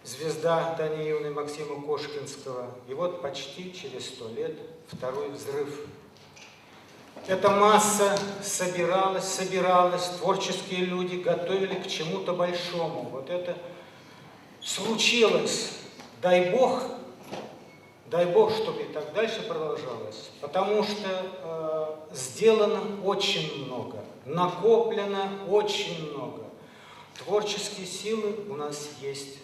Звезда Таниевны Максима Кошкинского. И вот почти через сто лет второй взрыв. Эта масса собиралась, собиралась, творческие люди готовили к чему-то большому. Вот это случилось. Дай Бог, дай Бог, чтобы и так дальше продолжалось, потому что э, сделано очень много, накоплено очень много. Творческие силы у нас есть,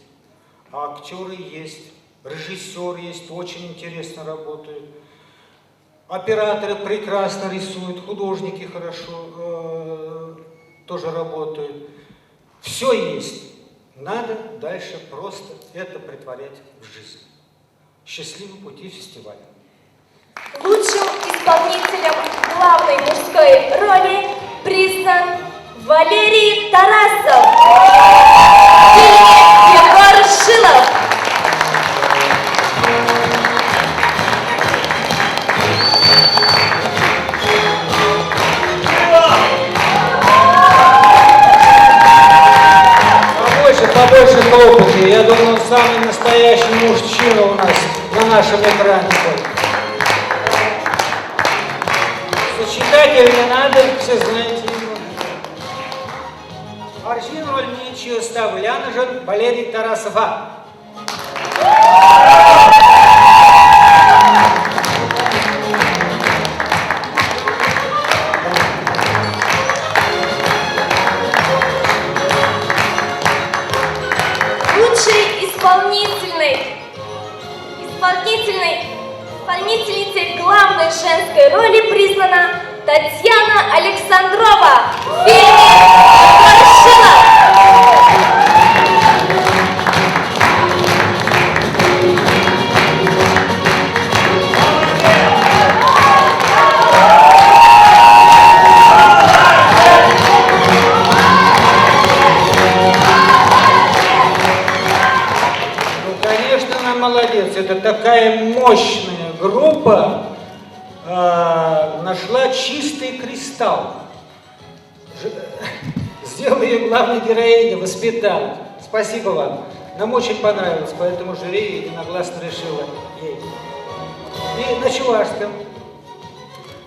а актеры есть, режиссер есть, очень интересно работают. Операторы прекрасно рисуют, художники хорошо э, тоже работают. Все есть. Надо дальше просто это притворять в жизнь. Счастливого пути фестиваля.
Лучшим исполнителем главной мужской роли признан Валерий Тарасов. В фильме Егор Шилов.
Побольше, побольше хлопоты. Я думаю, он самый настоящий мужчина у нас на нашем экране. Читать не надо, все знаете его. Арҫын рольне чи ӑста вылянӑшӑн Валерий Тарасова.
Лучшей исполнительной, исполнительной, исполнительницей главной женской роли признана Татьяна Александрова в фильме «Ворошилов».
Ну, конечно, она молодец. Это такая мощная группа нашла чистый кристалл. Сделала ее главной героиней, воспитала. Спасибо вам. Нам очень понравилось, поэтому жюри единогласно решило ей. И на чувашском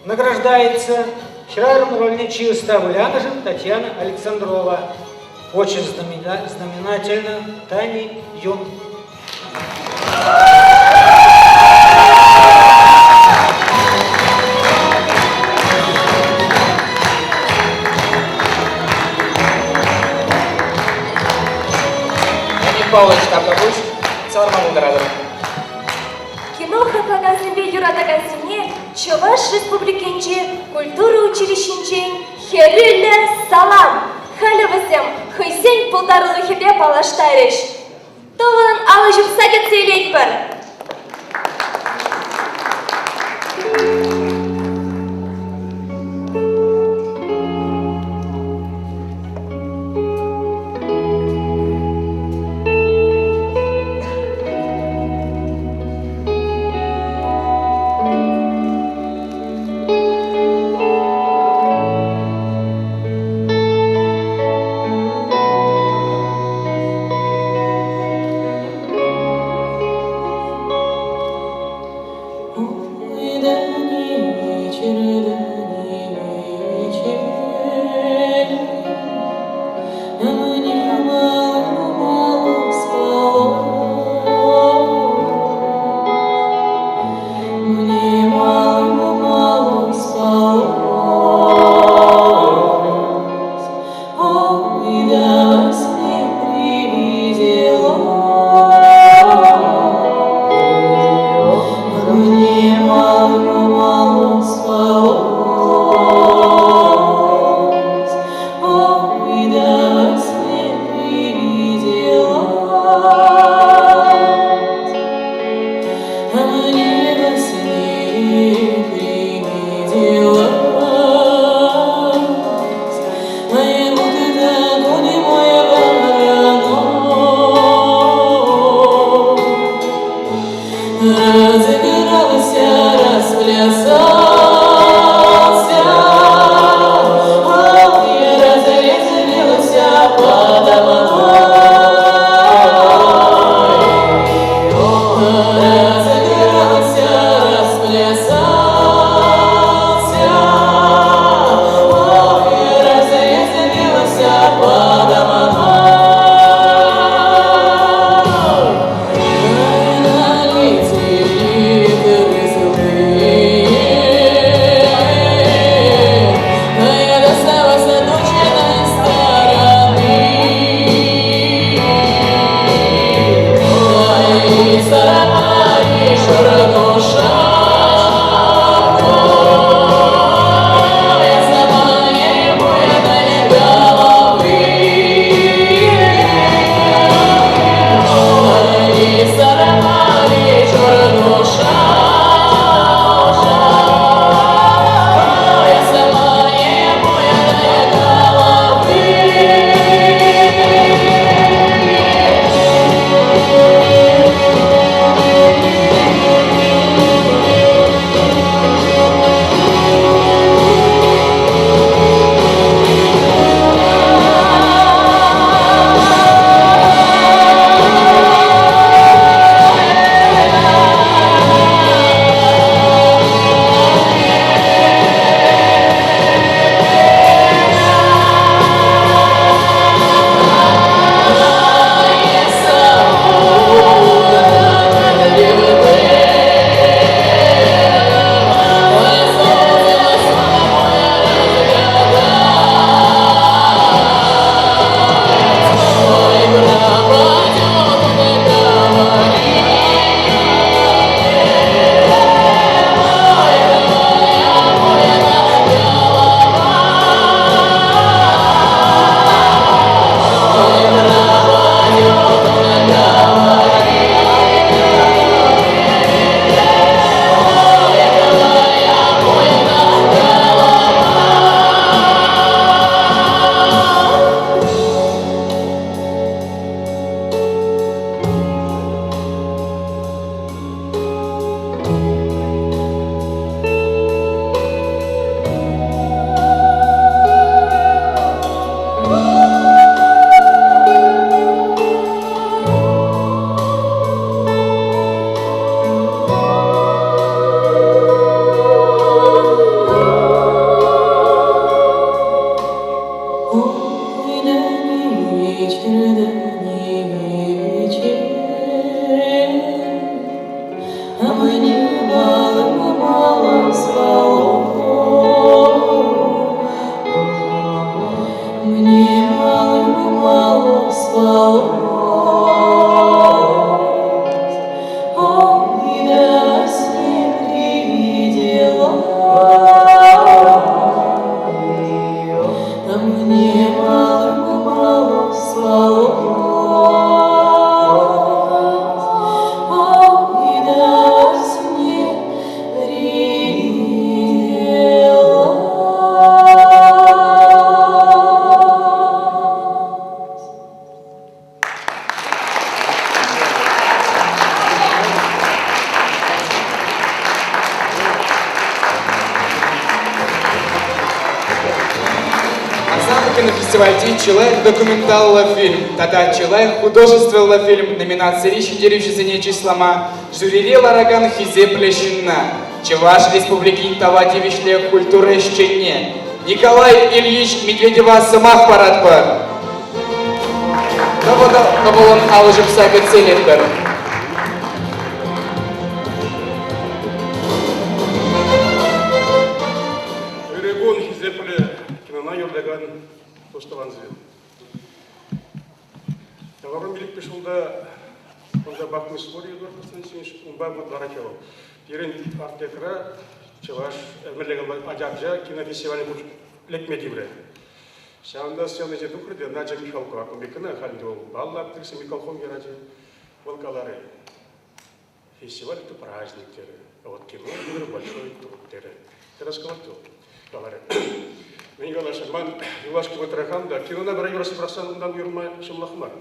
награждается хӗрарӑм рольне чи ӑста вылянӑшӑн Татьяна Александрова. Очень знаменательно Тани Юн.
Леонид Павлович тавтапуҫ, саламлама пултаратӑр.
Кино хаклакансемпе юратакансене Чӑваш Республикинчи культура училищинчен хӗрӳллӗ салам! Халӗ вӗсем хӑйсен пултарулӑхӗпе паллаштарӗҫ. Тӑвӑлӑн алӑ ҫупса кӗтсе илетпӗр.
кинофестивальти чи лайӑх документаллӑ фильм тата чи лайӑх художествӑллӑ фильм номинацири ҫӗнтерӳҫӗсене чыслама жюрире ларакан хисеплӗ ҫынна, Чӑваш Республикин тава тивӗҫлӗ культура ӗҫченне Николай Ильич Медведева сӑмах паратпӑр. Тӑвӑлӑн алӑ ҫупса кӗтсе илетпӗр.
Ырӑ кун, хисеплӗ кинона юрлакан тус-тӑвансем. Тӑварӑм пилӗкпе ҫулта кунта Бахмисвор Егор Константинович, унпа Варакелов. Пирӗн Артекра чӑваш мӗнле ача-пӑча кинофестивале лекме тиврӗ. Ҫавӑнта сцена ҫине тухрӗ те Надя Михалкова, ун пек кӑна халь вӑл паллӑ актриса Михалков ячӗ, вӑл каларӗ: Фестиваль это праздник терӗ. А вот кино мир большой труд терӗ. Тӗрӗс калать вӑл. Каларӗ. Мӗн каласшӑн, ман юлашки вӑхӑтра хам та кинона пӗр юрас пӑрахсан унтан уйрӑлма ҫӑмӑлах мар.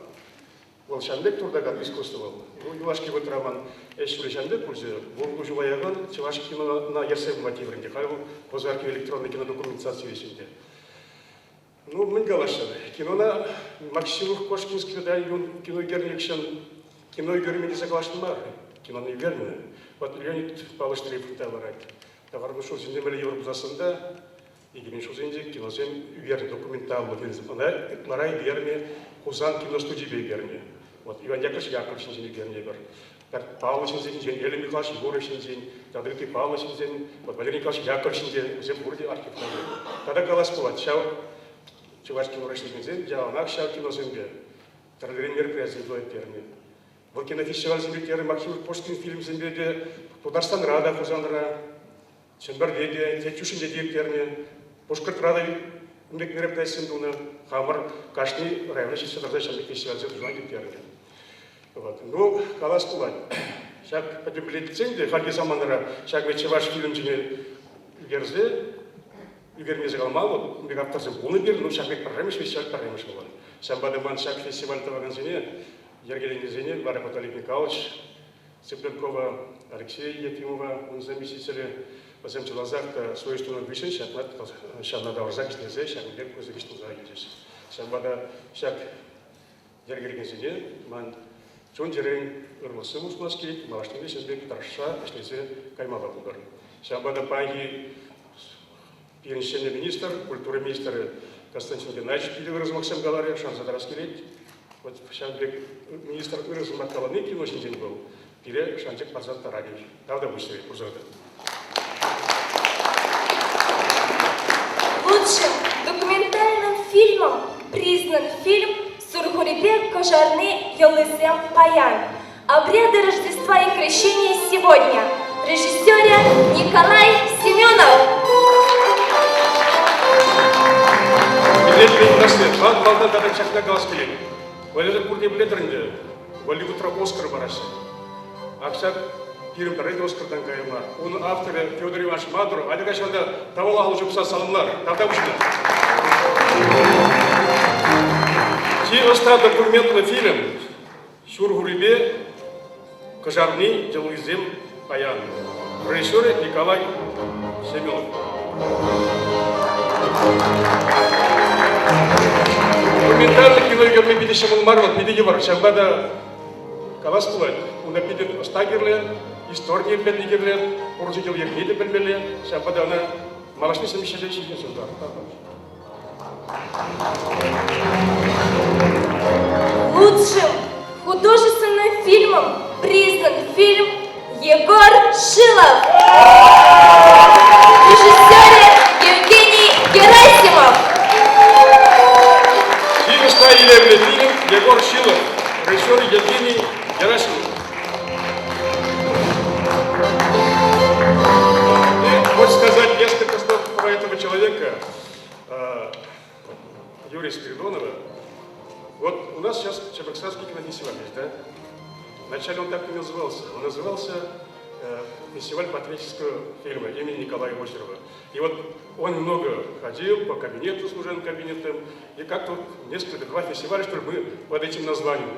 Вӑл ҫавӑн пек туртакан искусство вӑл. Ну, юлашки вӑхӑтра ман ӗҫ ҫулӗ ҫавӑн пек пулчӗ. Вун ҫула яхӑн чӑваш кинона ертсе пыма тиврӗ ӗнтӗ. Халь вӑл Госархив электронный кинодокументаци ӗҫӗнче. Ну, мӗн каласшӑн, кинона Максимов Кошкинский тата юн кино ӳкернӗ кино ӳкерме тесе каласшӑн мар, киноны ӳкернӗ. Вот Леонид Павлович Трифон та ларать. Тавармӑш ҫулсенче мӗнле йывӑр пулсассӑн та, 2000 ҫулсенче киносем ӳкернӗ, документаллӑ фильмсем. Ӑна ытларах ӳкернӗ Хусан киностудипе ӳкернӗ. Вот Иван Яковлевич Яков ҫинчен ӳкернӗ эпир. Паллӑ ҫынсем ҫинчен, Еля Михайлович Егоров ҫинчен, тата ытти паллӑ ҫынсем, вот Валерий Николаевич Яков ҫинчен, вӗсем пурте архивра. Тата калас пулать, ҫав чӑваш кинора ӗҫлекенсем яланах ҫав киносемпе тӗрлӗрен мероприятисем туса ирттернӗ. Вӑл кинофестивальсем ирттернӗ Максим Пушкин фильмсемпе те Тутарстанра та, Хусанра, Чӗмпӗрте те, Теччӗшӗнче те ирттернӗ. Пушкӑртра та ун пек мероприятисем тунӑ. Хамӑр кашни района ҫитсе тӑрса ҫав пек фестивальсем туса ирттернӗ. Вот. Ну, калас пулать, ҫак пӗтӗмлетсен те хальхи саманара ҫак чӑваш фильмсене ӳкерсе ӳкермесе калама вот ун пек авторсем пулнӑ пирӗн, ну ҫак пек пӗрремӗш фестиваль пӗрремӗш пулать. Ҫавӑнпа та ман ҫак фестиваль тӑвакансене, йӗркелекенсене Варя Виталий Михайлович Цыпленкова, Алексей Ефимова, ун заместителӗ, вӗсем чӑнласах та совесть тунӑ хыҫҫӑн ҫакна ҫавна тавӑрса ӗҫлесе ҫакӑн пек пысӑк ӗҫ туса илчӗҫ. Ҫавӑнпа та ҫак йӗркелекенсене ман чун-чӗрен ырлӑх-сывлӑх сунас килет, малашне те ҫын пек тӑрӑшса ӗҫлесе каймалла пултӑр. Ҫавӑнпа та паянхи пирӗн ҫӗнӗ министр, культура министрӗ Константин Геннадьевич питӗ ырӑ сӑмахсем каларӗ, шанса тӑрас килет. Вот ҫавӑн пек министр ырӑ сӑмах калани кино ҫинчен вӑл пире шанчӑк парса тӑрать. Тавтапуҫ сире пурсӑр та.
Лучшим документальным фильмом признан фильм «Сурхурипе кӑшарни йӑлисем паян. Обряды Рождества и Крещения сегодня». Режиссеря Николай Семенов.
Билет пӗлмеҫҫӗ. Малтан тата ҫакна калас килет. Валерий пурте пӗлетӗр ӗнтӗ, Голливудра Оскар параҫҫӗ. Ак ҫак пирӗн пӗрре те Оскартан кая мар. Унӑн авторӗ Федор Иванович Мадуров. Атя ҫавна тавала ал ҫупса саламлар. Тавтапуҫ ӑна. Чи ӑста документлӑ фильм Ҫурхурипе Кӑшарни йӑлисем паян. Режиссерӗ Николай Семенов. Документаллӑ кино ӳкерме питӗ ҫӑмӑл мар вӑл, питӗ йывӑр. Ҫавӑнпа та калас пулать, унта питӗ ӑста кирлӗ, историне пӗлни кирлӗ, пурнӑҫ йӗркине те пӗлмелле. Ҫавӑнпа та ӑна малашне ҫемҫеле ҫитӗнсе
Лучшим художественным фильмом признан фильм Егор Шилов. Режиссер Евгений Герасимов.
Фильм илемлӗ фильм Егор Шилов, режиссер Евгений Герасимов. И хочется сказать несколько слов про этого человека. Юрия Спиридонова. Вот у нас сейчас Чебоксарский кинофестиваль есть, да? Вначале он так не назывался. Он назывался фестиваль патриотического фильма имени Николая Озерова. И вот он много ходил по кабинету, служебным кабинетам, и как-то вот несколько, два фестиваля, что ли, мы под этим названием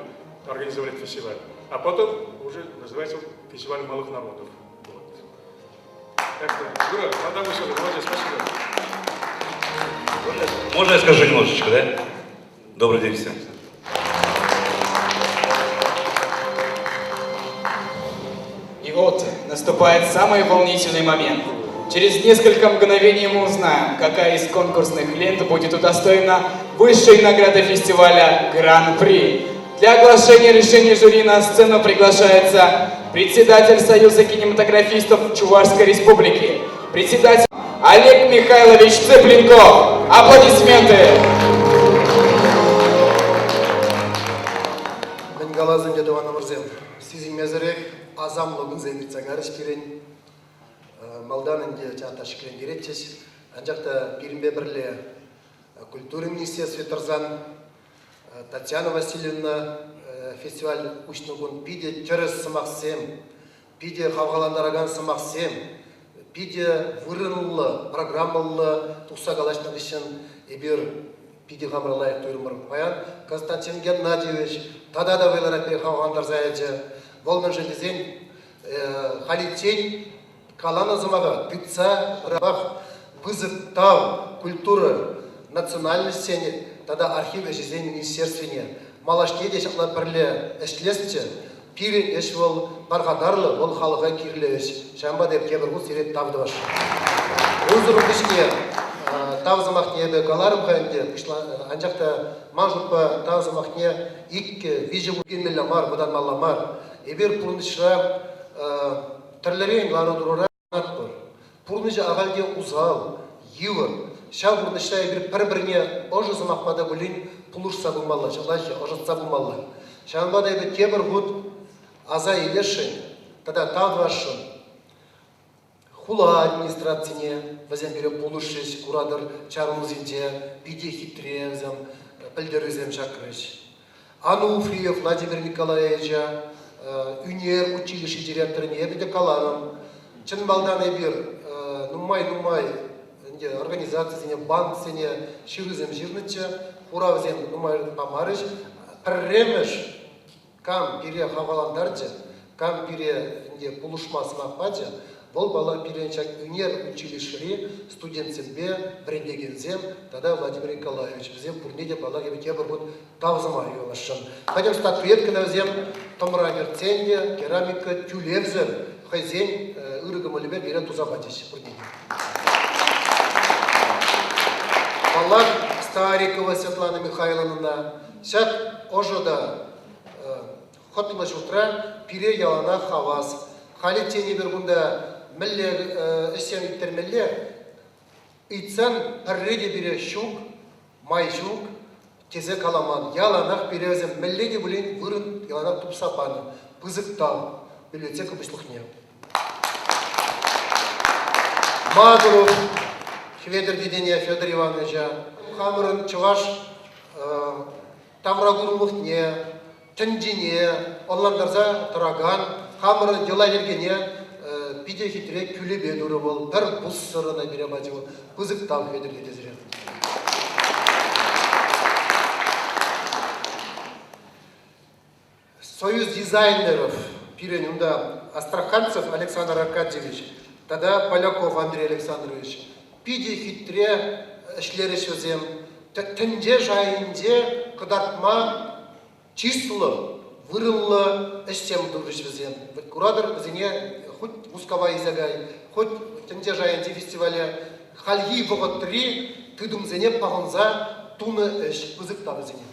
организовали фестиваль. А потом уже называется фестиваль малых народов. Вот. Так что, Юра, молодец, спасибо.
Можно я скажу немножечко, да? Добрый день всем.
И вот наступает самый волнительный момент. Через несколько мгновений мы узнаем, какая из конкурсных лент будет удостоена высшей награды фестиваля Гран-при. Для оглашения решения жюри на сцену приглашается председатель Союза кинематографистов Чувашской Республики, председатель Олег Михайлович Цыпленков. Аплодисменты!
Мӗн калас ӗнтӗ, тӑванӑмӑрсем, сисӗнмесӗрех асамлӑ кунсем иртсе карӗҫ пирӗн. Малтан ӗнтӗ чата ҫӗклентеретчӗҫ, анчах та пирӗнпе пӗрле культура министерстви тӑрсан Татьяна Васильевна фестиваль уҫнӑ кун питӗ тӗрӗс сӑмахсем, питӗ хавхалантаракан сӑмахсем, питӗ вырӑнлӑ, программӑллӑ тухса калаҫнӑ хыҫҫӑн эпир питӗ хамӑра лайӑх туйрӑмӑр. Паян Константин Геннадьевич тата та вӑйлӑрах пире хавхалантарса ячӗ. Вӑл мӗншӗн тесен халиччен каланӑ сӑмаха тытса пырах пысӑк тав культура национальноҫсен тата архив ӗҫӗсен министерствине малашне те ҫапла пӗрле ӗҫлесчӗ. Пирӗн ӗҫ вӑл пархатарлӑ, вӑл халӑха кирлӗ ӗҫ. Ҫавӑнпа та эп тепӗр хут сире тав тӑвасшӑн. Унсӑр пуҫне тав сӑмахне эпӗ каларӑм-ха ӗнтӗ, анчах та ман шутпа тав сӑмахне иккӗ, виҫӗ килмелле мар, вӑтанмалла мар. Эпир пурнӑҫра тӗрлӗрен лару-тӑрура пурӑнатпӑр. Пурнӑҫӗ ахаль те усал, йывӑр. Ҫав пурнӑҫра эпир пӗр-пӗрне ӑшӑ сӑмахпа та пулин пулӑшса пымалла, ҫаплах-и, ӑшӑтса пымалла. Ҫавӑнпа та эпӗ тепӗр хут аса илесшӗн тата тав тӑвасшӑн. Хула администрацине вӗсем пире пулӑшрӗҫ, куратӑр, чарӑнусенче питӗ хитре вӗсем пӗлтерӳсем ҫакрӗҫ. Ануфриев Владимир Николаевича ӳнер училищи директорне эпӗ те каларӑм. Чӑн малтан эпир нумай-нумай ӗнтӗ организацисене, банксене ҫырусем ҫырнӑччӗ, хуравсем нумай памарӗҫ. Пӗрремӗш кам пире хавхалантарчӗ, кам пире ӗнтӗ пулӑшма сӑмах пачӗ, вӑл паллах пирӗн ҫак ӳнер училищӗри студентсемпе вӗрентекенсем тата Владимир Николаевич. Вӗсем пурне те паллах эпӗ тепӗр хут тав сӑмахӗ каласшӑн. Пӗтӗм статуэткӑна вӗсем тӑмра кӗртсен те керамика тӳлевсӗр хӑйсен ырӑ кӑмӑлӗпе пире туса пачӗҫ пурне те. Паллах, Старикова Светлана Михайловнӑна ҫак ӑшӑ та хӑтлӑ ҫуртра пире яланах хавас. Халиччен эпир кунта мӗнле ӗҫсем ирттермелле, ыйтсан пӗрре те пире ҫук, май ҫук тесе каламан. Яланах пире вӗсем мӗнле те пулин вырӑн яланах тупса панӑ. Пысӑк тав библиотека пуҫлӑхне. Мадуров Хветӗр тетене Федор Ивановича хамӑрӑн чӑваш тавракурӑмлӑхне, тӗнчене ӑнлантарса тӑракан хамӑрӑн йӑла-йӗркене питӗ хитре кӳлепе турӗ вӑл. Пӗр пуссӑр ӑна пире пачӗ вӑл. Пысӑк тав Хветӗр тете сире. Союз дизайнеров пирӗн унта Астраханцев Александр Аркадьевич тата Поляков Андрей Александрович питӗ хитре ӗҫлерӗҫ вӗсем. Тӗнче шайӗнче кӑтартма чыслӑ, вырӑнлӑ ӗҫсем турӗҫ вӗсем. Вӗт куратӑр, вӗсене хуть Мускава илсе кай, хуть тӗнче шайӗнчи фестивале хальхи вӑхӑтри тытӑмсене пӑхӑнса тунӑ ӗҫ пысӑк та вӗсене.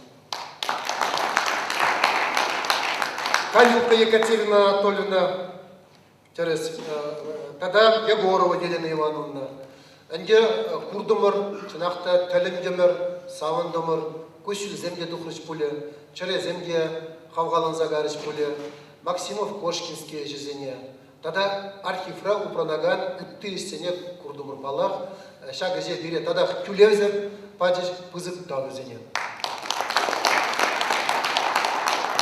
Калюка Екатерина Анатольевна тӗрӗс тата Егорова Елена Ивановна. Ӗнтӗ куртӑмӑр, чӑнах та тӗлӗнтӗмӗр, савӑнтӑмӑр, куҫҫульсем те тухрӗҫ пулӗ, чӗресем те хавхаланса карӗҫ пулӗ. Максимов Кошкинский ӗҫӗсене тата архивра упранакан ытти ӗҫсене куртӑмӑр паллах. Ҫак ӗҫе пире татах тӳлевсӗр пачӗҫ, пысӑк тав вӗсене.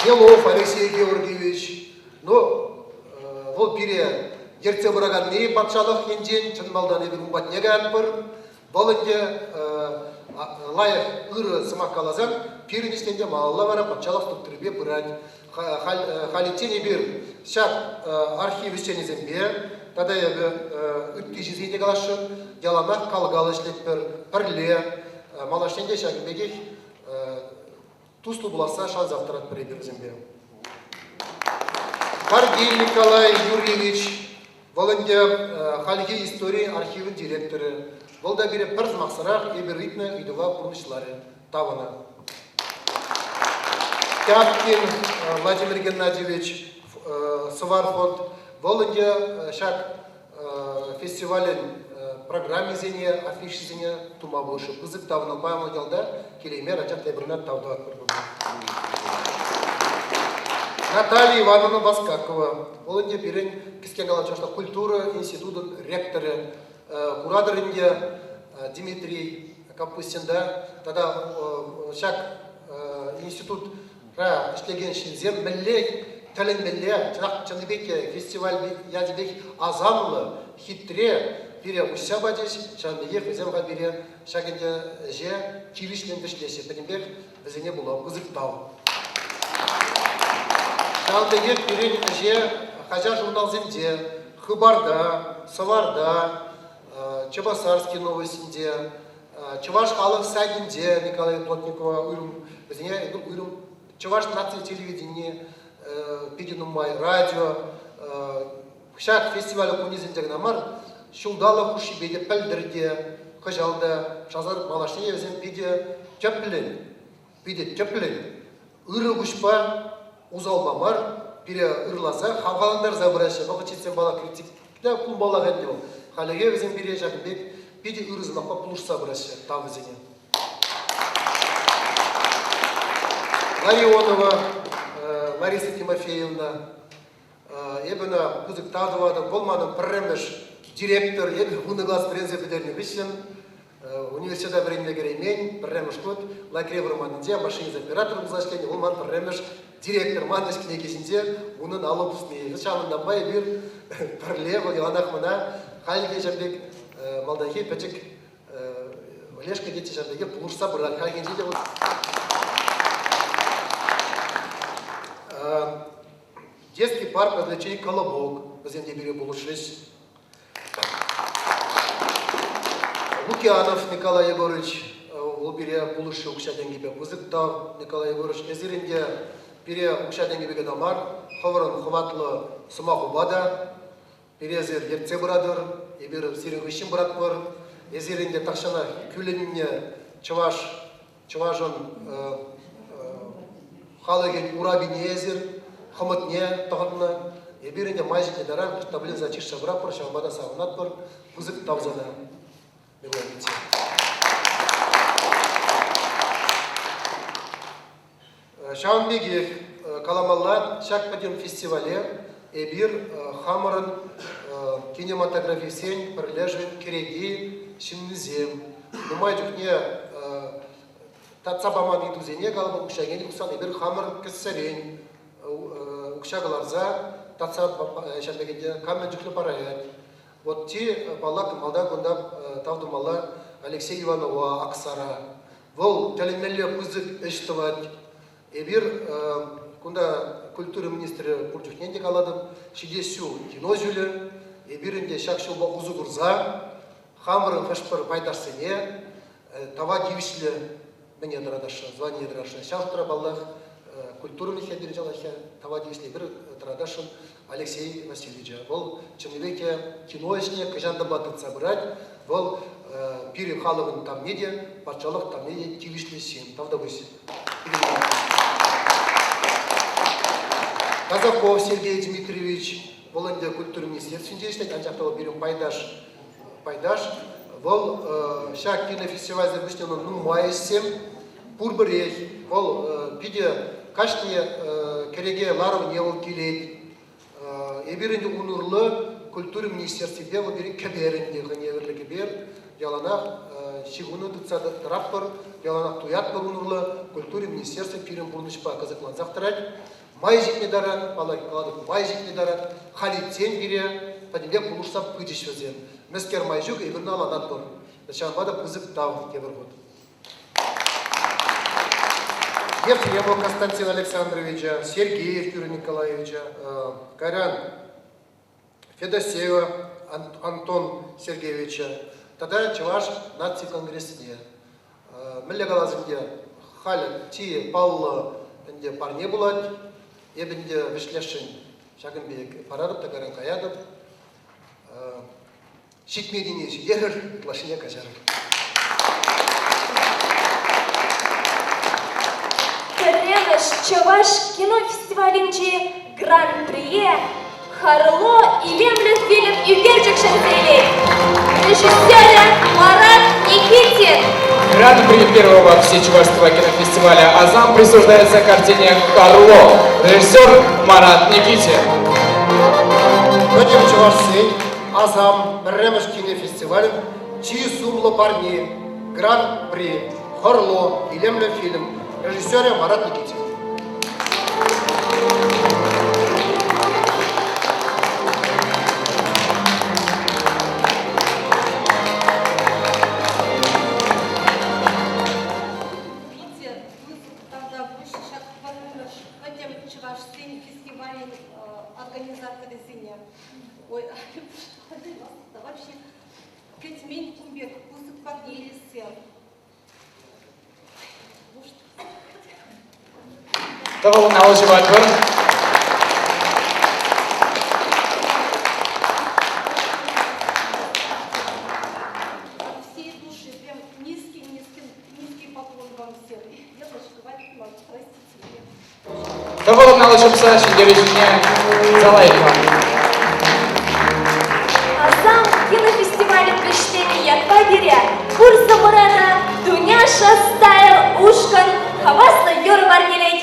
Белов Алексей Георгиевич, ну, вӑл пире ертсе пыраканни патшалӑх енчен, чӑн малтан эпир ун патне каятпӑр. Вӑл ӗнтӗ лайӑх, ырӑ сӑмах каласан, пирӗн ӗҫтен те малалла вара патшалӑх структурипе пырать. Халиччен эпир ҫак архив ӗҫченӗсемпе тата эпӗ ытти ҫынсене те каласшӑн, яланах кал-кал ӗҫлетпӗр, пӗрле. Малашне те ҫакӑн пекех. Туслӑ пуласса шансах тӑратпӑр эпир вӗсемпе. Каргин Николай Юрьевич, вӑл ӗнтӗ хальхи истори архивӗн директорӗ. Вӑл та пире пӗр сӑмахсӑрах эпир ыйтнӑ ыйтӑва пурнӑҫларӗ. Тав ӑна. Тяпкин Владимир Геннадьевич, Сӑвар фонд, вӑл ӗнтӗ ҫак фестивалӗн программисене, афишисене тума пулӑшрӗ. Пысӑк тав ӑна паян ялта килеймер, анчах тепӗрне тав тӑватпӑр. Наталья Ивановна Баскакова, вӑл ӗнтӗ пирӗн кӗскен калас чӑвашла культура институтӑн ректорӗ. Куратӑр ӗнтӗ Дмитрий Капустинта тата ҫак институтра ӗҫлекен ҫынсем мӗнле тӗлӗнмелле, чӑнах чӑннипе те фестиваль ячӗпех асамлӑ, хитре пире уҫса пачӗҫ, ҫавӑн пекех вӗсем халь пире ҫак ӗнтӗ ӗҫе тивӗҫлӗн вӗҫлеҫҫӗ. Пӗтӗмпех вӗсене пула пысӑк тав. Ҫавӑн пекех пирӗн ӗҫе хаҫат-журналсенче, Хыпарта, Сӑварта, Чебоксарский новостинче, Чӑваш халӑх сайтӗнче Николай Плотникова уйрӑм, вӗсене уйрӑм Чӑваш наци телевидени питӗ нумай, радио. Ҫак фестиваль кунӗсенче кӑна мар, ҫулталӑк хушшипе те пӗлтӗр те, кӑҫал та шансар малашне вӗсем питӗ тӗплӗн, питӗ тӗплӗн, ырӑ куҫпа усалпа мар, пире ырласа, хавхалантарса пыраҫҫӗ. Вӑхӑт ҫитсен паллах критик та пулмаллах ӗнтӗ вӑл. Хальлӗхе вӗсем пире ҫакӑн пек питӗ ырӑ сӑмахпа пулӑшса пыраҫҫӗ. Тав вӗсене. Ларионова Лариса Тимофеевна, эпӗ ӑна пысӑк тав тӑватӑп. Вӑл манӑн пӗрремӗш директор. Эпӗ вунӑ класс вӗренсе пӗтернӗ хыҫҫӑн университета вӗренме кӗреймен. Пӗрремӗш хут Лакрей вӑрманӗнче машинист-оператор пулса ӗҫленӗ. Вӑл ман пӗрремӗш директор. Ман ӗҫ кӗнеки ҫинче унӑн алӑ пусни. Ҫавӑнтанпа эпир пӗрле вӑл яланах мана халь те ҫав пек малтанхи пӗчӗк Олежка тетчӗ ҫав пекех пулӑшса пырать. Хальхинче те вӑл Детский парк развлечений «Колобок» вӗсем те пире пулӑшрӗҫ. Лукианов Николай Егорович вӑл пире пулӑшрӗ укҫа-тенкӗпе. Пысӑк тав, Николай Егорович. Эсир ӗнтӗ пире укҫа-тенкӗпе кӑна мар, хӑвӑрӑн хӑватлӑ сӑмахупа та пире эсир ертсе пыратӑр, эпир сирӗн хыҫҫӑн пыратпӑр. Эсир ӗнтӗ тахҫанах кӳлӗннӗ чӑваш чӑвашӑн халӑхӗн урапине эсир хӑмӑтне тӑхӑннӑ. Эпир ӗнтӗ май ҫитнӗ таран таблица чышса пыратпӑр, ҫавӑнпа та савӑнатпӑр. Пысӑк тав сана, Михаил Ҫавӑн пекех каламалла, ҫак пӗтӗм фестивале эпир хамӑрӑн кинематографистсен пӗрлешӗвӗн кӗреки ҫыннисем нумай чухне татса паман ыйтусене калӑпӑр укҫа-тенкӗ пухсан эпир хамӑр кӗсьерен укҫа кӑларса татса ҫав пек кам мӗн чухлӗ параять. Вот чи паллах малтан кунта тав тумалла Алексей Иванова Аксара. Вӑл тӗлӗнмелле пысӑк ӗҫ тӑвать. Эпир кунта культура министрӗ пур чухне те калатӑп, ҫитес ҫул кино ҫулӗ. Эпир ӗнтӗ ҫак ҫулпа усӑ курса хамӑрӑн хӑш-пӗр пайташсене тава тивӗҫлӗ мӗне тӑратасшӑн, звание тӑратасшӑн. Ҫав шутра, паллах, культура министерствин тава тивӗҫлӗ эпир тӑратасшӑн Алексей Васильевича. Вӑл чӑннипе те кино ӗҫне кӑҫантанпа тытса пырать. Вӑл пирӗн халӑхӑн тамне те, патшалӑх тамне те тивӗҫлӗ ҫын. Тавтапуҫ. Казаков Сергей Дмитриевич, вӑл ӗнтӗ культура министерствинче ӗҫлет, анчах та вӑл пирӗн пайташ пайташ. Вӑл ҫак кинофестивальсем вӗҫне нумай ӗҫсем пурпӗрех. Вӑл питӗ кашни кӗреке ларӑвне вӑл килет. Эпир ӗнтӗ ун урлӑ культура министерствипе вӑл пире кӗпер ӗнтӗ, хӑйне евӗрлӗ кӗпер. Яланах ҫыхӑну тытса тӑратпӑр, яланах туятпӑр ун урлӑ. Культура министерстви пирӗн пурнӑҫпа кӑсӑклансах тӑрать. Май ҫитнӗ таран, паллах, калатӑп, май ҫитнӗ таран халиччен пире пӗтӗмпех пулӑшса пычӗҫ вӗсем. Мӗскер май ҫук, эпир ӑнланатпӑр. Ҫавӑнпа та пысӑк тав тепӗр хут. Ефремов Константин Александровича, Сергеев Юрий Николаевича, кайран Федосеева Антон Сергеевича тата Чӑваш наци конгресне. Мӗнле калас ӗнтӗ, Халӗ чи паллӑ ӗнтӗ парне пулать. Эп ӗнтӗ вӗҫлесшӗн ҫакӑн пек паратӑп та кайран каятӑп. Ҫитменнине ҫитерӗр, ытлашшине каҫарӑр.
Пӗрремӗш чӑваш кино фестивалӗнчи Гран-прие Харло илемлӗ фильм ӳкерчӗк ҫӗнсе илет. Режиссерӗ Марат Никитин.
Гран-при первого всечувашского кинофестиваля «Азам» присуждается картине «Харло». Режиссер Марат Никитин.
Пӗтӗм чӑвашсен Асам пӗрремӗш кинофестивалӗн чи сумлӑ парни Гран-при Хорло илемлӗ фильм режиссерӗ Марат Никитин.
Питӗ пысӑк тавтапуҫ ҫак пӗрремӗш пӗтӗм чӑвашсен фестивалӗн организаторӗсене. Ой, вообще кӗтмен кун пек пысӑк парне илсе.
Тӑвӑл алӑ ҫупатпӑр.
От всей души прям низкий, низкий, низкий поклон вам всем. Я даже говорить не могу, простите меня.
Тӑвӑлӑн алӑ ҫупса ҫӗнтерӳҫӗне залайма.
Асам кинофестивалӗн вӗҫленӗ ятпа пире пурсӑмӑра та Дуняша Стайл ушкӑн хаваслӑ юрӑ парнелет.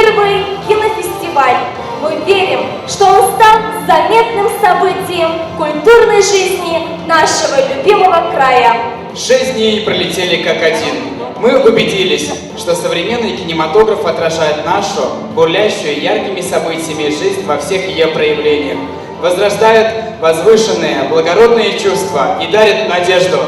первый кинофестиваль. Мы верим, что он стал заметным событием культурной жизни нашего любимого края.
Шесть дней пролетели как один. Мы убедились, что современный кинематограф отражает нашу, бурлящую яркими событиями жизнь во всех ее проявлениях, возрождает возвышенные, благородные чувства и дарит надежду.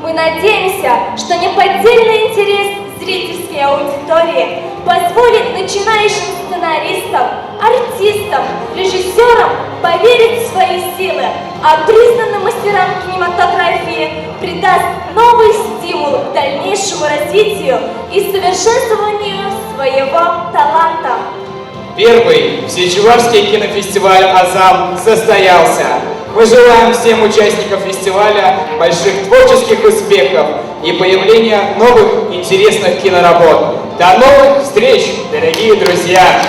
Мы надеемся, что неподдельный интерес зрительской аудитории позволит начинающим сценаристам, артистам, режиссерам поверить в свои силы, а признанным мастерам кинематографии придаст новый стимул к дальнейшему развитию и совершенствованию своего таланта.
Первый Всечувашский кинофестиваль «Азам» состоялся. Мы желаем всем участникам фестиваля больших творческих успехов и появления новых интересных киноработ. До новых встреч, дорогие друзья!